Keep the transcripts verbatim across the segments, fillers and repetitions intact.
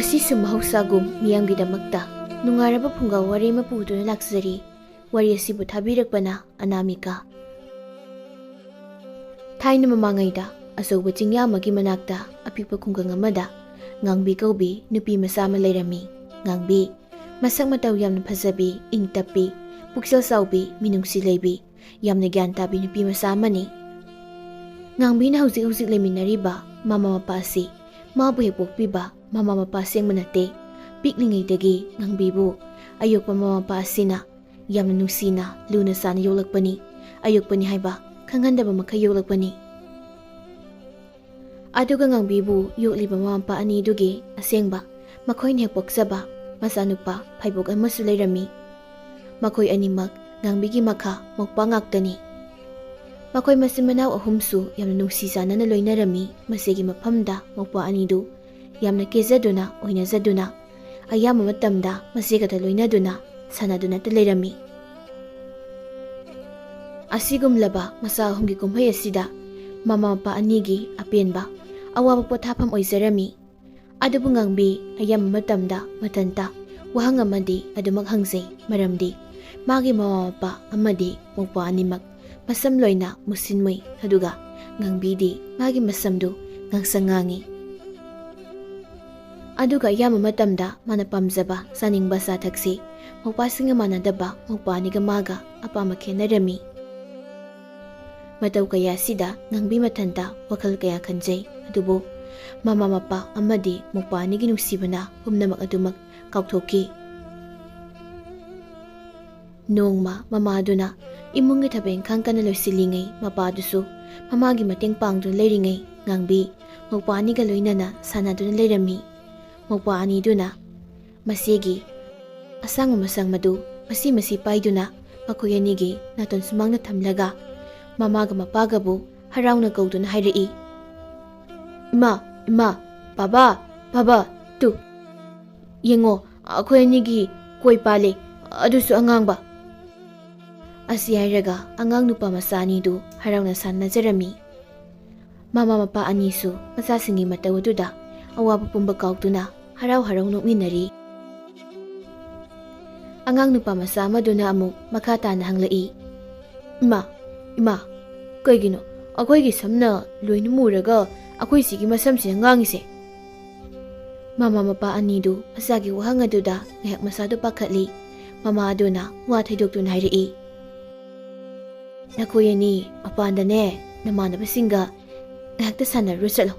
ꯉꯁꯤꯁꯨ ꯃꯍꯧꯁꯥꯒꯨꯝ ꯃꯤꯌꯥꯝꯒꯤꯗꯃꯛꯇ ꯅꯨꯡꯉꯥꯏꯔꯕ ꯐꯨꯡꯒꯥ ꯋꯥꯔꯤ ꯑꯃ ꯄꯨꯗꯨꯅ ꯂꯥꯛꯆꯔꯤ꯫ ꯋꯥꯔꯤ ꯑꯁꯤꯕꯨ ꯊꯥꯕꯤꯔꯛꯄꯅ ꯑꯅꯥꯃꯤꯀꯥ꯫ ꯊꯥꯏꯅ ꯃꯃꯥꯡꯉꯩꯗ ꯑꯆꯧꯕ ꯆꯤꯡꯌꯥ ꯑꯃꯒꯤ ꯃꯅꯥꯛꯇ ꯑꯄꯤꯛꯄ ꯈꯨꯡꯒꯪ ꯑꯃꯗ ꯉꯥꯡꯕꯤ ꯀꯧꯕꯤ ꯅꯨꯄꯤ ꯃꯆꯥ ꯑꯃ ꯂꯩꯔꯝꯃꯤ꯫ ꯉꯥꯡꯕꯤ, ꯃꯁꯛ ꯃꯇꯧ ꯌꯥꯝꯅ ꯐꯖꯕꯤ, ꯏꯪ ꯇꯞꯄꯤ, ꯄꯨꯛꯆꯦꯜ ꯆꯥꯎꯕꯤ, ꯃꯤꯅꯨꯡꯁꯤ ꯂꯩꯕꯤ, ꯌꯥꯝꯅ ꯒ꯭ꯌꯥꯟ ꯇꯥꯕꯤ ꯅꯨꯄꯤ ꯃꯆꯥ ꯑꯃꯅꯤ꯫ ꯉꯥꯡꯕꯤꯅ ꯍꯧꯖꯤꯛ ꯍꯧꯖꯤꯛ ꯂꯩꯃꯤꯟꯅꯔꯤꯕ ꯃꯃꯥ ꯃꯄꯥ ꯑꯁꯤ ꯃꯥꯕꯨ ꯍꯦꯛ ꯄꯣꯛꯄꯤꯕ ꯃꯃꯥ ꯃꯄꯥ ꯑꯁꯦꯡꯕ ꯅꯠꯇꯦ꯫ ꯄꯤꯛꯂꯤꯉꯩꯗꯒꯤ ꯉꯥꯡꯕꯤꯕꯨ ꯑꯌꯣꯛꯄ ꯃꯃꯥ ꯃꯄꯥ ꯑꯁꯤꯅ ꯌꯥꯝꯅ ꯅꯨꯡꯁꯤꯅ, ꯂꯨꯅ ꯆꯥꯅ ꯌꯣꯛꯂꯛꯄꯅꯤ꯫ ꯑꯌꯣꯛꯄꯅꯤ ꯍꯥꯏꯕ ꯈꯪꯍꯟꯗꯕ ꯃꯈꯩ ꯌꯣꯛꯂꯛꯄꯅꯤ꯫ ꯑꯗꯨꯒ ꯉꯥꯡꯕꯤꯕꯨ ꯌꯣꯛꯂꯤꯕ ꯃꯃꯥ ꯃꯄꯥ ꯑꯅꯤꯗꯨꯒꯤ ꯑꯁꯦꯡꯕ, ꯃꯈꯣꯏꯅ ꯍꯦꯛ ꯄꯣꯛꯆꯕ ꯃꯆꯥꯅꯨꯄꯥ ꯐꯩꯕꯣꯛ ꯑꯃꯁꯨ ꯂꯩꯔꯝꯃꯤ꯫ ꯃꯈꯣꯏ ꯑꯅꯤꯃꯛ ꯉꯥꯡꯕꯤꯒꯤ ꯃꯈꯥ ꯃꯧꯄ꯭ꯋꯥ ꯉꯥꯛꯇꯅꯤ꯫ ꯃꯈꯣꯏ ꯃꯆꯤꯟ ꯃꯅꯥꯎ ꯑꯍꯨꯝꯁꯨ ꯌꯥꯝꯅ ꯅꯨꯡꯁꯤ ꯆꯥꯟꯅꯅ ꯂꯣꯏꯅꯔꯝꯃꯤ꯫ ꯃꯁꯤꯒꯤ ꯃꯐꯝꯗ ꯃꯧꯄ꯭ꯋꯥ ꯑꯅꯤꯗꯨ ꯌꯥꯝꯅ ꯀꯦꯖꯗꯨꯅ, ꯑꯣꯏꯅꯖꯗꯨꯅ, ꯑꯌꯥꯝꯕ ꯃꯇꯝꯗ ꯃꯆꯦꯒꯗ ꯂꯣꯏꯅꯗꯨꯅ ꯁꯥꯟꯅꯗꯨꯅꯇ ꯂꯩꯔꯝꯃꯤ꯫ ꯑꯁꯤꯒꯨꯝꯂꯕ ꯃꯆꯥ ꯑꯍꯨꯝꯒꯤ ꯀꯨꯝꯍꯩ ꯑꯁꯤꯗ ꯃꯃꯥ ꯃꯄꯥ ꯑꯅꯤꯒꯤ ꯑꯄꯦꯟꯕ, ꯑꯋꯥꯕ ꯄꯣꯊꯥꯐꯝ ꯑꯣꯏꯖꯔꯝꯃꯤ꯫ ꯑꯗꯨꯕꯨ ꯉꯥꯡꯕꯤ ꯑꯌꯥꯝꯕ ꯃꯇꯝꯗ ꯃꯊꯟꯇ ꯋꯥꯍꯪ ꯑꯃꯗꯤ ꯑꯗꯨꯃꯛ ꯍꯪꯖꯩ, ꯃꯔꯝꯗꯤ ꯃꯥꯒꯤ ꯃꯃꯥ ꯃꯄꯥ ꯑꯃꯗꯤ ꯃꯧꯄ꯭ꯋꯥ ꯑꯅꯤꯃꯛ ꯃꯁꯝ ꯂꯣꯏꯅ ꯃꯨꯁꯤꯟ ꯃꯨꯏ, ꯑꯗꯨꯒ ꯉꯥꯡꯕꯤꯗꯤ ꯃꯥꯒꯤ ꯃꯁꯝꯗꯨ ꯉꯥꯡꯁꯪ ꯉꯥꯡꯉꯤ꯫ ꯑꯗꯨꯒ ꯑꯌꯥꯝꯕ ꯃꯇꯝꯗ ꯃꯥꯅ ꯄꯥꯝꯖꯕ ꯆꯥꯅꯤꯡꯕ ꯑꯆꯥꯊꯛꯁꯤ ꯃꯧꯄ꯭ꯋꯥꯁꯤꯡꯒ ꯃꯥꯟꯅꯗꯕ ꯃꯧꯄ꯭ꯋꯥ ꯑꯅꯤꯒ ꯃꯥꯒ ꯑꯄꯥꯝꯕ ꯈꯦꯠꯅꯔꯝꯃꯤ꯫ ꯃꯇꯧ ꯀꯌꯥ ꯑꯁꯤꯗ ꯉꯥꯡꯕꯤ ꯃꯊꯟꯇ ꯋꯥꯈꯜ ꯀꯌꯥ ꯈꯟꯖꯩ, ꯑꯗꯨꯕꯨ ꯃꯃꯥ ꯃꯄꯥ ꯑꯃꯗꯤ ꯃꯧꯄ꯭ꯋꯥ ꯑꯅꯤꯒꯤ ꯅꯨꯡꯁꯤꯕꯅ ꯄꯨꯝꯅꯃꯛ ꯑꯗꯨꯃꯛ ꯀꯥꯎꯊꯣꯛꯈꯤ꯫ ꯅꯣꯡꯃ ꯃꯃꯥꯗꯨꯅ ꯏꯃꯨꯡꯒꯤ ꯊꯕꯛ ꯏꯪꯈꯥꯡ ꯀꯟꯅ ꯂꯣꯏꯁꯤꯜꯂꯤꯉꯩ, ꯃꯄꯥꯗꯨꯁꯨ ꯃꯃꯥꯒꯤ ꯃꯇꯦꯡ ꯄꯥꯡꯗꯨꯅ ꯂꯩꯔꯤꯉꯩ, ꯉꯥꯡꯕꯤ ꯃꯧꯄ꯭ꯋꯥ ꯑꯅꯤꯒ ꯂꯣꯏꯅꯅ ꯁꯥꯟꯅꯗꯨꯅ ꯂꯩꯔꯝꯃꯤ꯫ ꯃꯧꯄ꯭ꯋꯥ ꯑꯅꯤꯗꯨꯅ ꯃꯆꯦꯒꯤ ꯑꯁꯥꯡꯕ ꯃꯁꯝ ꯃꯗꯨ ꯃꯁꯤ ꯃꯁꯤ ꯄꯥꯏꯗꯨꯅ ꯃꯈꯣꯏ ꯑꯅꯤꯒꯤ ꯅꯥꯇꯣꯟ ꯁꯨꯃꯥꯡꯗ ꯊꯝꯂꯒ ꯃꯃꯥꯒ ꯃꯄꯥꯒꯕꯨ ꯍꯔꯥꯎꯅ ꯀꯧꯗꯨꯅ ꯍꯥꯏꯔꯛꯏ, "ꯏꯃꯥ, ꯏꯃꯥ, ꯕꯥꯕꯥ, ꯕꯥꯕꯥ, ꯇꯨ, ꯌꯦꯡꯉꯣ, ꯑꯩꯈꯣꯏ ꯑꯅꯤꯒꯤ ꯀꯣꯏ ꯄꯥꯜꯂꯦ, ꯑꯗꯨꯁꯨ ꯑꯉꯥꯡꯕ"꯫ ꯑꯁꯤ ꯍꯥꯏꯔꯒ ꯑꯉꯥꯡ ꯅꯨꯄꯥ ꯃꯆꯥ ꯑꯅꯤꯗꯨ ꯍꯔꯥꯎꯅ ꯁꯥꯟꯅꯖꯔꯝꯃꯤ꯫ ꯃꯃꯥ ꯃꯄꯥ ꯑꯅꯤꯁꯨ ꯃꯆꯥꯁꯤꯡꯒꯤ ꯃꯇꯧ ꯑꯗꯨꯗ ꯑꯋꯥꯕ ꯄꯨꯝꯕ ꯀꯥꯎꯗꯨꯅ ꯍꯔꯥꯎ ꯍꯔꯥꯎ ꯅꯣꯛꯃꯤꯟꯅꯔꯤ꯫ ꯑꯉꯥꯡ ꯅꯨꯄꯥ ꯃꯆꯥ ꯑꯃꯗꯨꯅ ꯑꯃꯨꯛ ꯃꯈꯥ ꯇꯥꯅ ꯍꯪꯂꯛꯏ, "ꯏꯃꯥ, ꯏꯃꯥ, ꯀꯩꯒꯤꯅꯣ ꯑꯩꯈꯣꯏꯒꯤ ꯁꯝꯅ ꯂꯣꯏꯅ ꯃꯨꯔꯒ ꯑꯩꯈꯣꯏ ꯁꯤꯒꯤ ꯃꯁꯝꯁꯤꯅ ꯉꯥꯡꯉꯤꯁꯦ?" ꯃꯃꯥ ꯃꯄꯥ ꯑꯅꯤꯗꯨ ꯃꯆꯥꯒꯤ ꯋꯥꯍꯪ ꯑꯗꯨꯗ ꯉꯥꯏꯍꯥꯛ ꯃꯁꯥꯗꯨ ꯄꯥꯈꯠꯂꯤ꯫ ꯃꯃꯥ ꯑꯗꯨꯅ ꯋꯥ ꯊꯩꯗꯣꯛꯇꯨꯅ ꯍꯥꯏꯔꯛꯏ, "ꯅꯈꯣꯏ ꯑꯅꯤ ꯃꯄꯥꯟꯗꯅꯦ, ꯅꯃꯥꯟꯅꯕꯁꯤꯡꯒ ꯉꯥꯏꯍꯥꯛꯇ ꯁꯥꯟꯅꯔꯨꯔ ꯆꯠꯂꯣ꯫"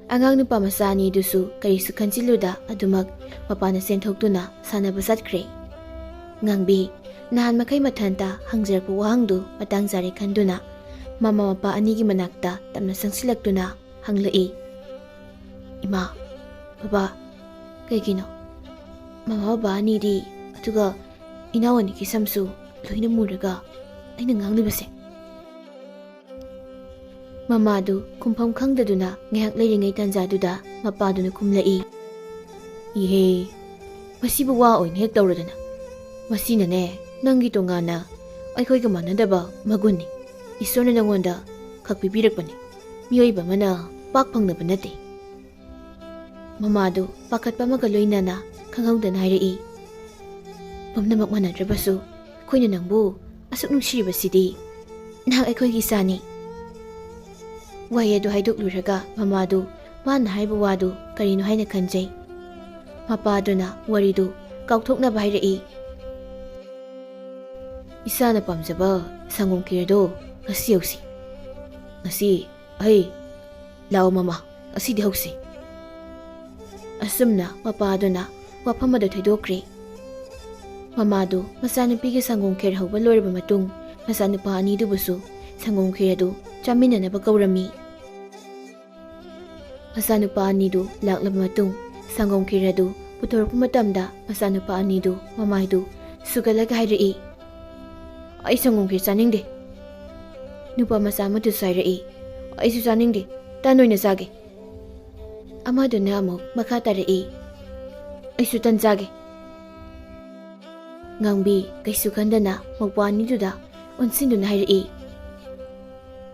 ꯑꯉꯥꯡ ꯅꯨꯄꯥ ꯃꯆꯥ ꯑꯅꯤꯗꯨꯁꯨ ꯀꯔꯤꯁꯨ ꯈꯟꯖꯤꯜꯂꯨꯗ ꯑꯗꯨꯃꯛ ꯃꯄꯥꯟꯗ ꯆꯦꯟꯊꯣꯛꯇꯨꯅ ꯁꯥꯟꯅꯕ ꯆꯠꯈ꯭ꯔꯦ꯫ ꯉꯥꯡꯕꯤ, ꯅꯍꯥꯟ ꯃꯈꯩ ꯃꯊꯟꯇ ꯍꯪꯖꯔꯛꯄ ꯋꯥꯍꯪꯗꯨ ꯃꯇꯥꯡ ꯆꯥꯔꯦ ꯈꯟꯗꯨꯅ ꯃꯃꯥ ꯃꯄꯥ ꯑꯅꯤꯒꯤ ꯃꯅꯥꯛꯇ ꯇꯞꯅ ꯆꯪꯁꯤꯜꯂꯛꯇꯨꯅ ꯍꯪꯂꯛꯏ, "ꯏꯃꯥ, ꯕꯕꯥ, ꯀꯩꯒꯤꯅꯣ ꯃꯃꯥ ꯕꯕꯥ ꯑꯅꯤꯗꯤ, ꯑꯗꯨꯒ ꯏꯅꯥꯎ ꯑꯅꯤꯒꯤ ꯁꯝꯁꯨ ꯂꯣꯏꯅ ꯃꯨꯔꯒ ꯑꯩꯅ ꯉꯥꯡꯂꯤꯕꯁꯦ?" ꯃꯃꯥꯗꯨ ꯈꯨꯝꯐꯝ ꯈꯪꯗꯗꯨꯅ ꯉꯥꯏꯍꯥꯛ ꯂꯩꯔꯤꯉꯩ ꯇꯥꯟꯖꯥꯗꯨꯗ ꯃꯄꯥꯗꯨꯅ ꯈꯨꯝꯂꯛꯏ, "ꯏꯍꯦ, ꯃꯁꯤꯕꯨ ꯋꯥ ꯑꯣꯏꯅ ꯍꯦꯛ ꯇꯧꯔꯗꯅ꯫ ꯃꯁꯤꯅꯅꯦ, ꯅꯪꯒꯤ ꯇꯣꯉꯥꯟꯅ ꯑꯩꯈꯣꯏꯒ ꯃꯥꯟꯅꯗꯕ ꯃꯒꯨꯟꯅꯤ꯫ ꯏꯁꯣꯔꯅ ꯅꯪꯉꯣꯟꯗ ꯈꯛ ꯄꯤꯕꯤꯔꯛꯄꯅꯤ꯫ ꯃꯤꯑꯣꯏꯕ ꯑꯃꯅ ꯄꯥꯛ ꯐꯪꯅꯕ ꯅꯠꯇꯦ꯫" ꯃꯃꯥꯗꯨ ꯄꯥꯈꯠꯄ ꯑꯃꯒ ꯂꯣꯏꯅꯅ ꯈꯪꯍꯧꯗꯅ ꯍꯥꯏꯔꯛꯏ, "ꯄꯨꯝꯅꯃꯛ ꯃꯥꯟꯅꯗ꯭ꯔꯕꯁꯨ ꯑꯩꯈꯣꯏꯅ ꯅꯪꯕꯨ ꯑꯁꯨꯛ ꯅꯨꯡꯁꯤꯔꯤꯕꯁꯤꯗꯤ꯫ ꯅꯍꯥꯛ ꯑꯩꯈꯣꯏꯒꯤ ꯏꯆꯥꯅꯤ꯫" ꯋꯥꯍꯩ ꯑꯗꯨ ꯍꯥꯏꯗꯣꯛꯂꯨꯔꯒ ꯃꯃꯥꯗꯨ ꯃꯥꯅ ꯍꯥꯏꯕ ꯋꯥꯗꯨ ꯀꯔꯤꯅꯣ ꯍꯥꯏꯅ ꯈꯟꯖꯩ꯫ ꯃꯄꯥꯗꯨꯅ ꯋꯥꯔꯤꯗꯨ ꯀꯥꯎꯊꯣꯛꯅꯕ ꯍꯥꯏꯔꯛꯏ, "ꯏꯁꯥꯅ ꯄꯥꯝꯖꯕ ꯁꯪꯒꯣꯝ ꯈꯦꯔꯗꯣ ꯉꯁꯤ ꯍꯧꯁꯤ꯫ ꯉꯁꯤ ꯑꯩ, ꯂꯥꯛꯑꯣ ꯃꯃꯥ, ꯉꯁꯤꯗꯤ ꯍꯧꯁꯤ꯫" ꯑꯁꯨꯝꯅ ꯃꯄꯥꯗꯨꯅ ꯋꯥꯐꯝ ꯑꯗꯨ ꯊꯩꯗꯣꯛꯈ꯭ꯔꯦ꯫ ꯃꯃꯥꯗꯨ ꯃꯆꯥꯅꯨꯄꯤꯒꯤ ꯁꯪꯒꯣꯝ ꯈꯦꯔ ꯍꯧꯕ ꯂꯣꯏꯔꯕ ꯃꯇꯨꯡ, ꯃꯆꯥꯅꯨꯄꯥ ꯑꯅꯤꯗꯨꯕꯨꯁꯨ ꯁꯪꯒꯣꯝ ꯈꯦꯔ ꯑꯗꯨ ꯆꯥꯃꯤꯟꯅꯅꯕ ꯀꯧꯔꯝꯃꯤ꯫ ꯃꯆꯥꯅꯨꯄꯥ ꯑꯅꯤꯗꯨ ꯂꯥꯛꯂꯕ ꯃꯇꯨꯡ, ꯁꯪꯒꯣꯝ ꯈꯦꯔ ꯑꯗꯨ ꯄꯨꯊꯣꯔꯛꯄ ꯃꯇꯝꯗ, ꯃꯆꯥꯅꯨꯄꯥ ꯑꯅꯤꯗꯨ ꯃꯃꯥꯏꯗꯨ ꯁꯨꯒꯠꯂꯒ ꯍꯥꯏꯔꯛꯏ, "ꯑꯩ ꯁꯪꯒꯣꯝ ꯈꯦꯔ ꯆꯥꯅꯤꯡꯗꯦ꯫" ꯅꯨꯄꯥ ꯃꯆꯥ ꯑꯃꯗꯨꯁꯨ ꯍꯥꯏꯔꯛꯏ, "ꯑꯩꯁꯨ ꯆꯥꯅꯤꯡꯗꯦ, ꯇꯟ ꯑꯣꯏꯅ ꯆꯥꯒꯦ꯫" ꯑꯃꯗꯨꯅ ꯑꯃꯨꯛ ꯃꯈꯥ ꯇꯥꯔꯛꯏ, "ꯑꯩꯁꯨ ꯇꯟ ꯆꯥꯒꯦ꯫" ꯉꯥꯡꯕꯤ ꯀꯩꯁꯨ ꯈꯟꯗꯅ ꯃꯧꯄ꯭ꯋꯥ ꯑꯅꯤꯗꯨꯗ ꯑꯣꯟꯁꯤꯟꯗꯨꯅ ꯍꯥꯏꯔꯛꯏ,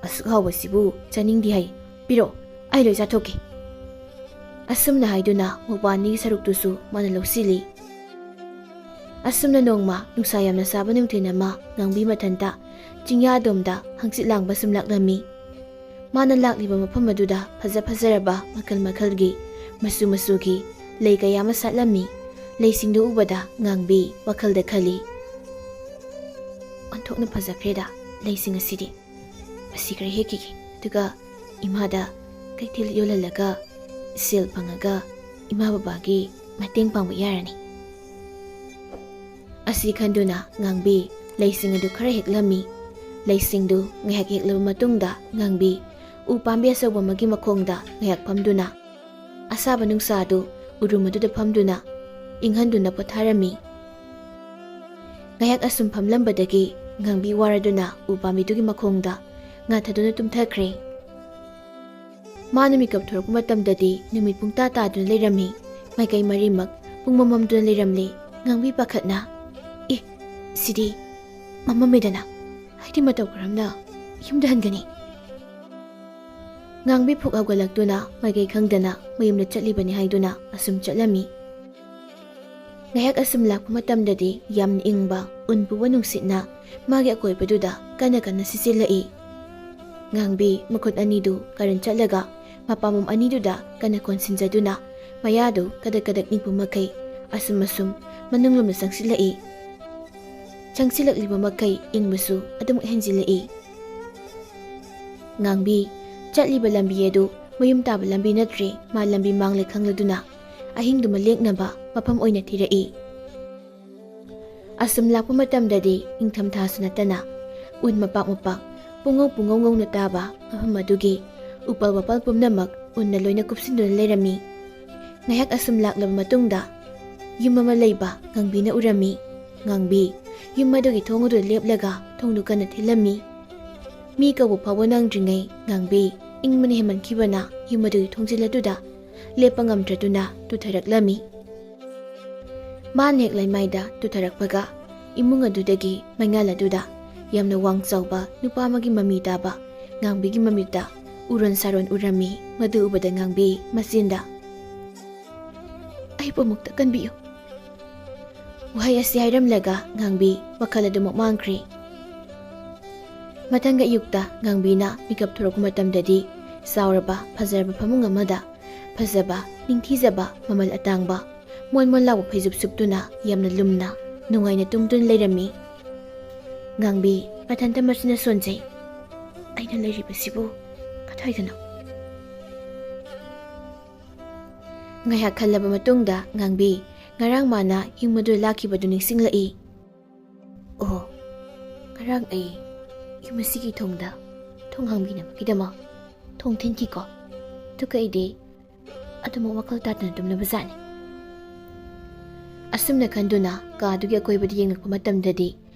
"ꯑꯁꯨꯛ ꯍꯥꯎꯕꯁꯤꯕꯨ ꯆꯥꯅꯤꯡꯗꯦ ꯍꯥꯏ, ꯄꯤꯔꯛꯑꯣ, ꯑꯩ ꯂꯣꯏ ꯆꯥꯊꯣꯛꯀꯦ꯫" ꯑꯁꯨꯝꯅ ꯍꯥꯏꯗꯨꯅ ꯃꯧꯄꯥ ꯑꯅꯤꯒꯤ ꯁꯔꯨꯛꯇꯨꯁꯨ ꯃꯥꯅ ꯂꯧꯁꯤꯜꯂꯤ꯫ ꯑꯁꯨꯝꯅ ꯅꯣꯡꯃ ꯅꯨꯡꯁꯥ ꯌꯥꯝꯅ ꯁꯥꯕ ꯅꯨꯡꯊꯤꯜ ꯑꯃ ꯉꯥꯡꯕꯤ ꯃꯊꯟꯇ ꯆꯤꯡꯌꯥꯗꯣꯝꯗ ꯍꯪꯆꯤꯠ ꯂꯥꯡꯕ ꯁꯨꯝ ꯂꯥꯛꯂꯝꯃꯤ꯫ ꯃꯥꯅ ꯂꯥꯛꯂꯤꯕ ꯃꯐꯝ ꯑꯗꯨꯗ ꯐꯖ ꯐꯖꯔꯕ ꯃꯈꯜ ꯃꯈꯜꯒꯤ, ꯃꯆꯨ ꯃꯆꯨꯒꯤ ꯂꯩ ꯀꯌꯥ ꯑꯃ ꯁꯥꯠꯂꯝꯃꯤ꯫ ꯂꯩꯁꯤꯡꯗꯨ ꯎꯕꯗ ꯉꯥꯡꯕꯤ ꯋꯥꯈꯜꯗ ꯈꯜꯂꯤ, "ꯑꯣꯟꯊꯣꯛꯅ ꯐꯖꯈ꯭ꯔꯦꯗ ꯂꯩꯁꯤꯡ ꯑꯁꯤꯗꯤ꯫ ꯃꯁꯤ ꯈꯔ ꯍꯦꯛꯈꯤꯒꯦ, ꯑꯗꯨꯒ ꯏꯃꯥꯗ ꯀꯩꯊꯦꯜ ꯌꯣꯜꯍꯜꯂꯒ ꯁꯦꯜ ꯐꯪꯉꯒ ꯏꯃꯥ ꯕꯕꯥꯒꯤ ꯃꯇꯦꯡ ꯄꯥꯡꯕ ꯌꯥꯔꯅꯤ"꯫ ꯑꯁꯤ ꯈꯟꯗꯨꯅ ꯉꯥꯡꯕꯤ ꯂꯩꯁꯤꯡ ꯑꯗꯨ ꯈꯔ ꯍꯦꯛꯂꯝꯃꯤ꯫ ꯂꯩꯁꯤꯡꯗꯨ ꯉꯥꯏꯍꯥꯛ ꯍꯦꯛꯂꯕ ꯃꯇꯨꯡꯗ ꯉꯥꯡꯕꯤ ꯎ ꯄꯥꯝꯕꯤ ꯑꯆꯧꯕ ꯑꯃꯒꯤ ꯃꯈꯣꯡꯗ ꯉꯥꯏꯍꯥꯛ ꯐꯝꯗꯨꯅ ꯑꯁꯥꯕ ꯅꯨꯡꯁꯥꯗꯨ ꯎꯔꯨꯝ ꯑꯗꯨꯗ ꯐꯝꯗꯨꯅ ꯏꯪꯍꯟꯗꯨꯅ ꯄꯣꯊꯥꯔꯝꯃꯤ꯫ ꯉꯥꯏꯍꯥꯛ ꯑꯁꯨꯝ ꯐꯝꯂꯝꯕꯗꯒꯤ ꯉꯥꯡꯕꯤ ꯋꯥꯔꯗꯨꯅ ꯎ ꯄꯥꯝꯕꯤꯗꯨꯒꯤ ꯃꯈꯣꯡꯗ ꯉꯥꯊꯗꯨꯅ ꯇꯨꯝꯊꯈ꯭ꯔꯦ꯫ ꯃꯥꯅ ꯃꯤꯀꯞ ꯊꯣꯔꯛꯄ ꯃꯇꯝꯗꯗꯤ ꯅꯨꯃꯤꯠ ꯄꯨꯡꯇꯥ ꯇꯥꯗꯨꯅ ꯂꯩꯔꯝꯃꯤ꯫ ꯃꯥꯏꯀꯩ ꯃꯔꯤꯃꯛ ꯄꯨꯡꯃꯝ ꯃꯝꯗꯨꯅ ꯂꯩꯔꯝꯂꯦ꯫ ꯉꯥꯡꯕꯤ ꯄꯥꯈꯠꯅ, "ꯑꯦ, ꯁꯤꯗꯤ ꯃꯝꯃꯝꯃꯦꯗꯅ, ꯑꯩꯗꯤ ꯃꯇꯧ ꯀꯔꯝꯅ ꯌꯨꯝꯗ ꯍꯟꯒꯅꯤ?" ꯉꯥꯡꯕꯤ ꯐꯨꯛ ꯍꯧꯒꯠꯂꯛꯇꯨꯅ ꯃꯥꯏꯀꯩ ꯈꯪꯗꯅ ꯃꯌꯨꯝꯗ ꯆꯠꯂꯤꯕꯅꯤ ꯍꯥꯏꯗꯨꯅ ꯑꯁꯨꯝ ꯆꯠꯂꯝꯃꯤ꯫ ꯉꯥꯏꯍꯥꯛ ꯑꯁꯨꯝ ꯂꯥꯛꯄ ꯃꯇꯝꯗꯗꯤ ꯌꯥꯝꯅ ꯏꯪꯕ ꯎꯟ ꯄꯨꯕ ꯅꯨꯡꯁꯤꯠꯅ ꯃꯥꯒꯤ ꯑꯀꯣꯏꯕꯗꯨꯗ ꯀꯟꯅ ꯀꯟꯅ ꯁꯤꯠꯆꯤꯜꯂꯛꯏ꯫ ꯉꯥꯡꯕꯤ ꯃꯈꯨꯠ ꯑꯅꯤꯗꯨ ꯀꯔꯟ ꯆꯠꯂꯒ ꯃꯄꯥꯝꯕꯣꯝ ꯑꯅꯤꯗꯨꯗ ꯀꯟꯅ ꯀꯣꯟꯁꯤꯟꯖꯗꯨꯅ ꯃꯌꯥꯗꯨ ꯀꯗꯛ ꯀꯗꯛ ꯅꯤꯛꯄ ꯃꯈꯩ ꯑꯁꯨꯝ ꯑꯁꯨꯝ ꯃꯅꯨꯡꯂꯣꯝꯗ ꯆꯪꯁꯤꯜꯂꯛꯏ꯫ ꯆꯪꯁꯤꯜꯂꯛꯂꯤꯕ ꯃꯈꯩ ꯏꯪꯕꯁꯨ ꯑꯗꯨꯝ ꯍꯦꯟꯖꯤꯜꯂꯛꯏ꯫ ꯉꯥꯡꯕꯤ ꯆꯠꯂꯤꯕ ꯂꯝꯕꯤ ꯑꯗꯨ ꯃꯌꯨꯝ ꯇꯥꯕ ꯂꯝꯕꯤ ꯅꯠꯇ꯭ꯔꯦ꯫ ꯃꯥ ꯂꯝꯕꯤ ꯃꯥꯡꯂꯦ ꯈꯪꯂꯗꯨꯅ ꯑꯍꯤꯡꯗꯨꯃ ꯂꯦꯛꯅꯕ ꯃꯐꯝ ꯑꯣꯏꯅ ꯊꯤꯔꯛꯏ꯫ ꯑꯁꯨꯝ ꯂꯥꯛꯄ ꯃꯇꯝꯗꯗꯤ ꯅꯤꯡꯊꯝꯊꯥꯁꯨ ꯅꯠꯇꯅ ꯎꯟ ꯃꯄꯥꯛ ꯃꯄꯥꯛ ꯄꯨꯡꯉꯧ ꯄꯨꯡꯉꯧ ꯉꯧꯅ ꯇꯥꯕ ꯃꯐꯝ ꯑꯗꯨꯒꯤ ꯎꯄꯥꯜ ꯋꯥꯄꯥꯜ ꯄꯨꯝꯅꯃꯛ ꯎꯟꯅ ꯂꯣꯏꯅ ꯀꯨꯞꯁꯤꯟꯗꯨꯅ ꯂꯩꯔꯝꯃꯤ꯫ ꯉꯥꯏꯍꯥꯛ ꯑꯁꯨꯝ ꯂꯥꯛꯂꯕ ꯃꯇꯨꯡꯗ ꯌꯨꯝ ꯑꯃ ꯂꯩꯕ ꯉꯥꯡꯕꯤꯅ ꯎꯔꯝꯃꯤ꯫ ꯉꯥꯡꯕꯤ ꯌꯨꯝ ꯑꯗꯨꯒꯤ ꯊꯣꯡ ꯑꯗꯨꯗ ꯂꯦꯞꯂꯒ ꯊꯣꯡꯗꯨ ꯀꯟꯅ ꯊꯤꯜꯂꯝꯃꯤ꯫ ꯃꯤ ꯀꯧꯕ ꯐꯥꯎꯕ ꯅꯪꯗ꯭ꯔꯤꯉꯩ ꯉꯥꯡꯕꯤ ꯏꯪꯕꯅ ꯍꯦꯟꯃꯟꯈꯤꯕꯅ ꯌꯨꯝ ꯑꯗꯨꯒꯤ ꯊꯣꯡꯖꯤꯜ ꯑꯗꯨꯗ ꯂꯦꯞꯄ ꯉꯝꯗ꯭ꯔꯗꯨꯅ ꯇꯨꯊꯔꯛꯂꯝꯃꯤ꯫ ꯃꯥꯅ ꯍꯦꯛ ꯂꯩꯃꯥꯏꯗ ꯇꯨꯊꯔꯛꯄꯒ ꯏꯃꯨꯡ ꯑꯗꯨꯗꯒꯤ ꯃꯩꯉꯥꯜ ꯑꯗꯨꯗ ꯌꯥꯝꯅ ꯋꯥꯡ ꯆꯥꯎꯕ ꯅꯨꯄꯥ ꯑꯃꯒꯤ ꯃꯃꯤ ꯇꯥꯕ ꯉꯥꯡꯕꯤꯒꯤ ꯃꯃꯤꯠꯇ ꯎꯔꯣꯟ ꯁꯥꯔꯣꯟ ꯎꯔꯝꯃꯤ꯫ ꯃꯗꯨ ꯎꯕꯗ ꯉꯥꯡꯕꯤ ꯃꯆꯤꯟꯗ, ꯄꯨꯃꯨꯛꯇ ꯀꯟꯕꯤꯌꯨ꯫ ꯋꯥꯍꯩ ꯑꯁꯤ ꯍꯥꯏꯔꯝꯂꯒ ꯉꯥꯡꯕꯤ ꯋꯥꯈꯜ ꯑꯗꯨꯃꯛ ꯃꯥꯡꯈ꯭ꯔꯦ꯫ ꯃꯊꯪꯒꯤ ꯑꯌꯨꯛꯇ ꯉꯥꯡꯕꯤꯅ ꯃꯤꯀꯞ ꯊꯣꯔꯛꯄ ꯃꯇꯝꯗꯗꯤ ꯆꯥꯎꯔꯕ ꯐꯖꯔꯕ ꯐꯃꯨꯡ ꯑꯃꯗ ꯐꯖꯕ, ꯅꯤꯡꯊꯤꯖꯕ, ꯃꯃꯜ ꯑꯇꯥꯡꯕ, ꯃꯣꯟ ꯃꯣꯟ ꯂꯥꯎꯕ ꯐꯩꯖꯨꯞ ꯁꯨꯞꯇꯨꯅ ꯌꯥꯝꯅ ꯂꯨꯝꯅ, ꯅꯨꯡꯉꯥꯏꯅ ꯇꯨꯝꯗꯨꯅ ꯂꯩꯔꯝꯃꯤ꯫ ꯉꯥꯡꯕꯤ ꯃꯊꯟꯇ ꯃꯆꯤꯟꯅ ꯁꯣꯟꯖꯩ꯫ "ꯑꯩꯅ ꯂꯩꯔꯤꯕꯁꯤꯕꯨ ꯀꯗꯥꯏꯗꯅꯣ?" ꯉꯥꯏꯍꯥꯛ ꯈꯜꯂꯕ ꯃꯇꯨꯡꯗ ꯉꯥꯡꯕꯤ ꯉꯔꯥꯡ ꯃꯥꯅ ꯌꯨꯝ ꯑꯗꯨꯗ ꯂꯥꯛꯈꯤꯕꯗꯨ ꯅꯤꯡꯁꯤꯡꯂꯛꯏ꯫ "ꯑꯣ, ꯉꯔꯥꯡ ꯑꯩ ꯌꯨꯝ ꯑꯁꯤꯒꯤ ꯊꯣꯡꯗ ꯊꯣꯡ ꯍꯥꯡꯕꯤꯅꯕꯒꯤꯗꯃꯛ ꯊꯣꯡ ꯊꯤꯟꯈꯤꯀꯣ꯫ ꯑꯗꯨꯒ ꯑꯩꯗꯤ ꯑꯗꯨꯃꯛ ꯋꯥꯈꯜ ꯇꯥꯗꯅ ꯇꯨꯝꯂꯕꯖꯥꯠꯅꯤ꯫" ꯑꯁꯨꯝꯅ ꯈꯟꯗꯨꯅ ꯀꯥ ꯑꯗꯨꯒꯤ ꯑꯀꯣꯏꯕꯗ ꯌꯦꯡꯂꯛꯄ ꯃꯇꯝꯗꯗꯤ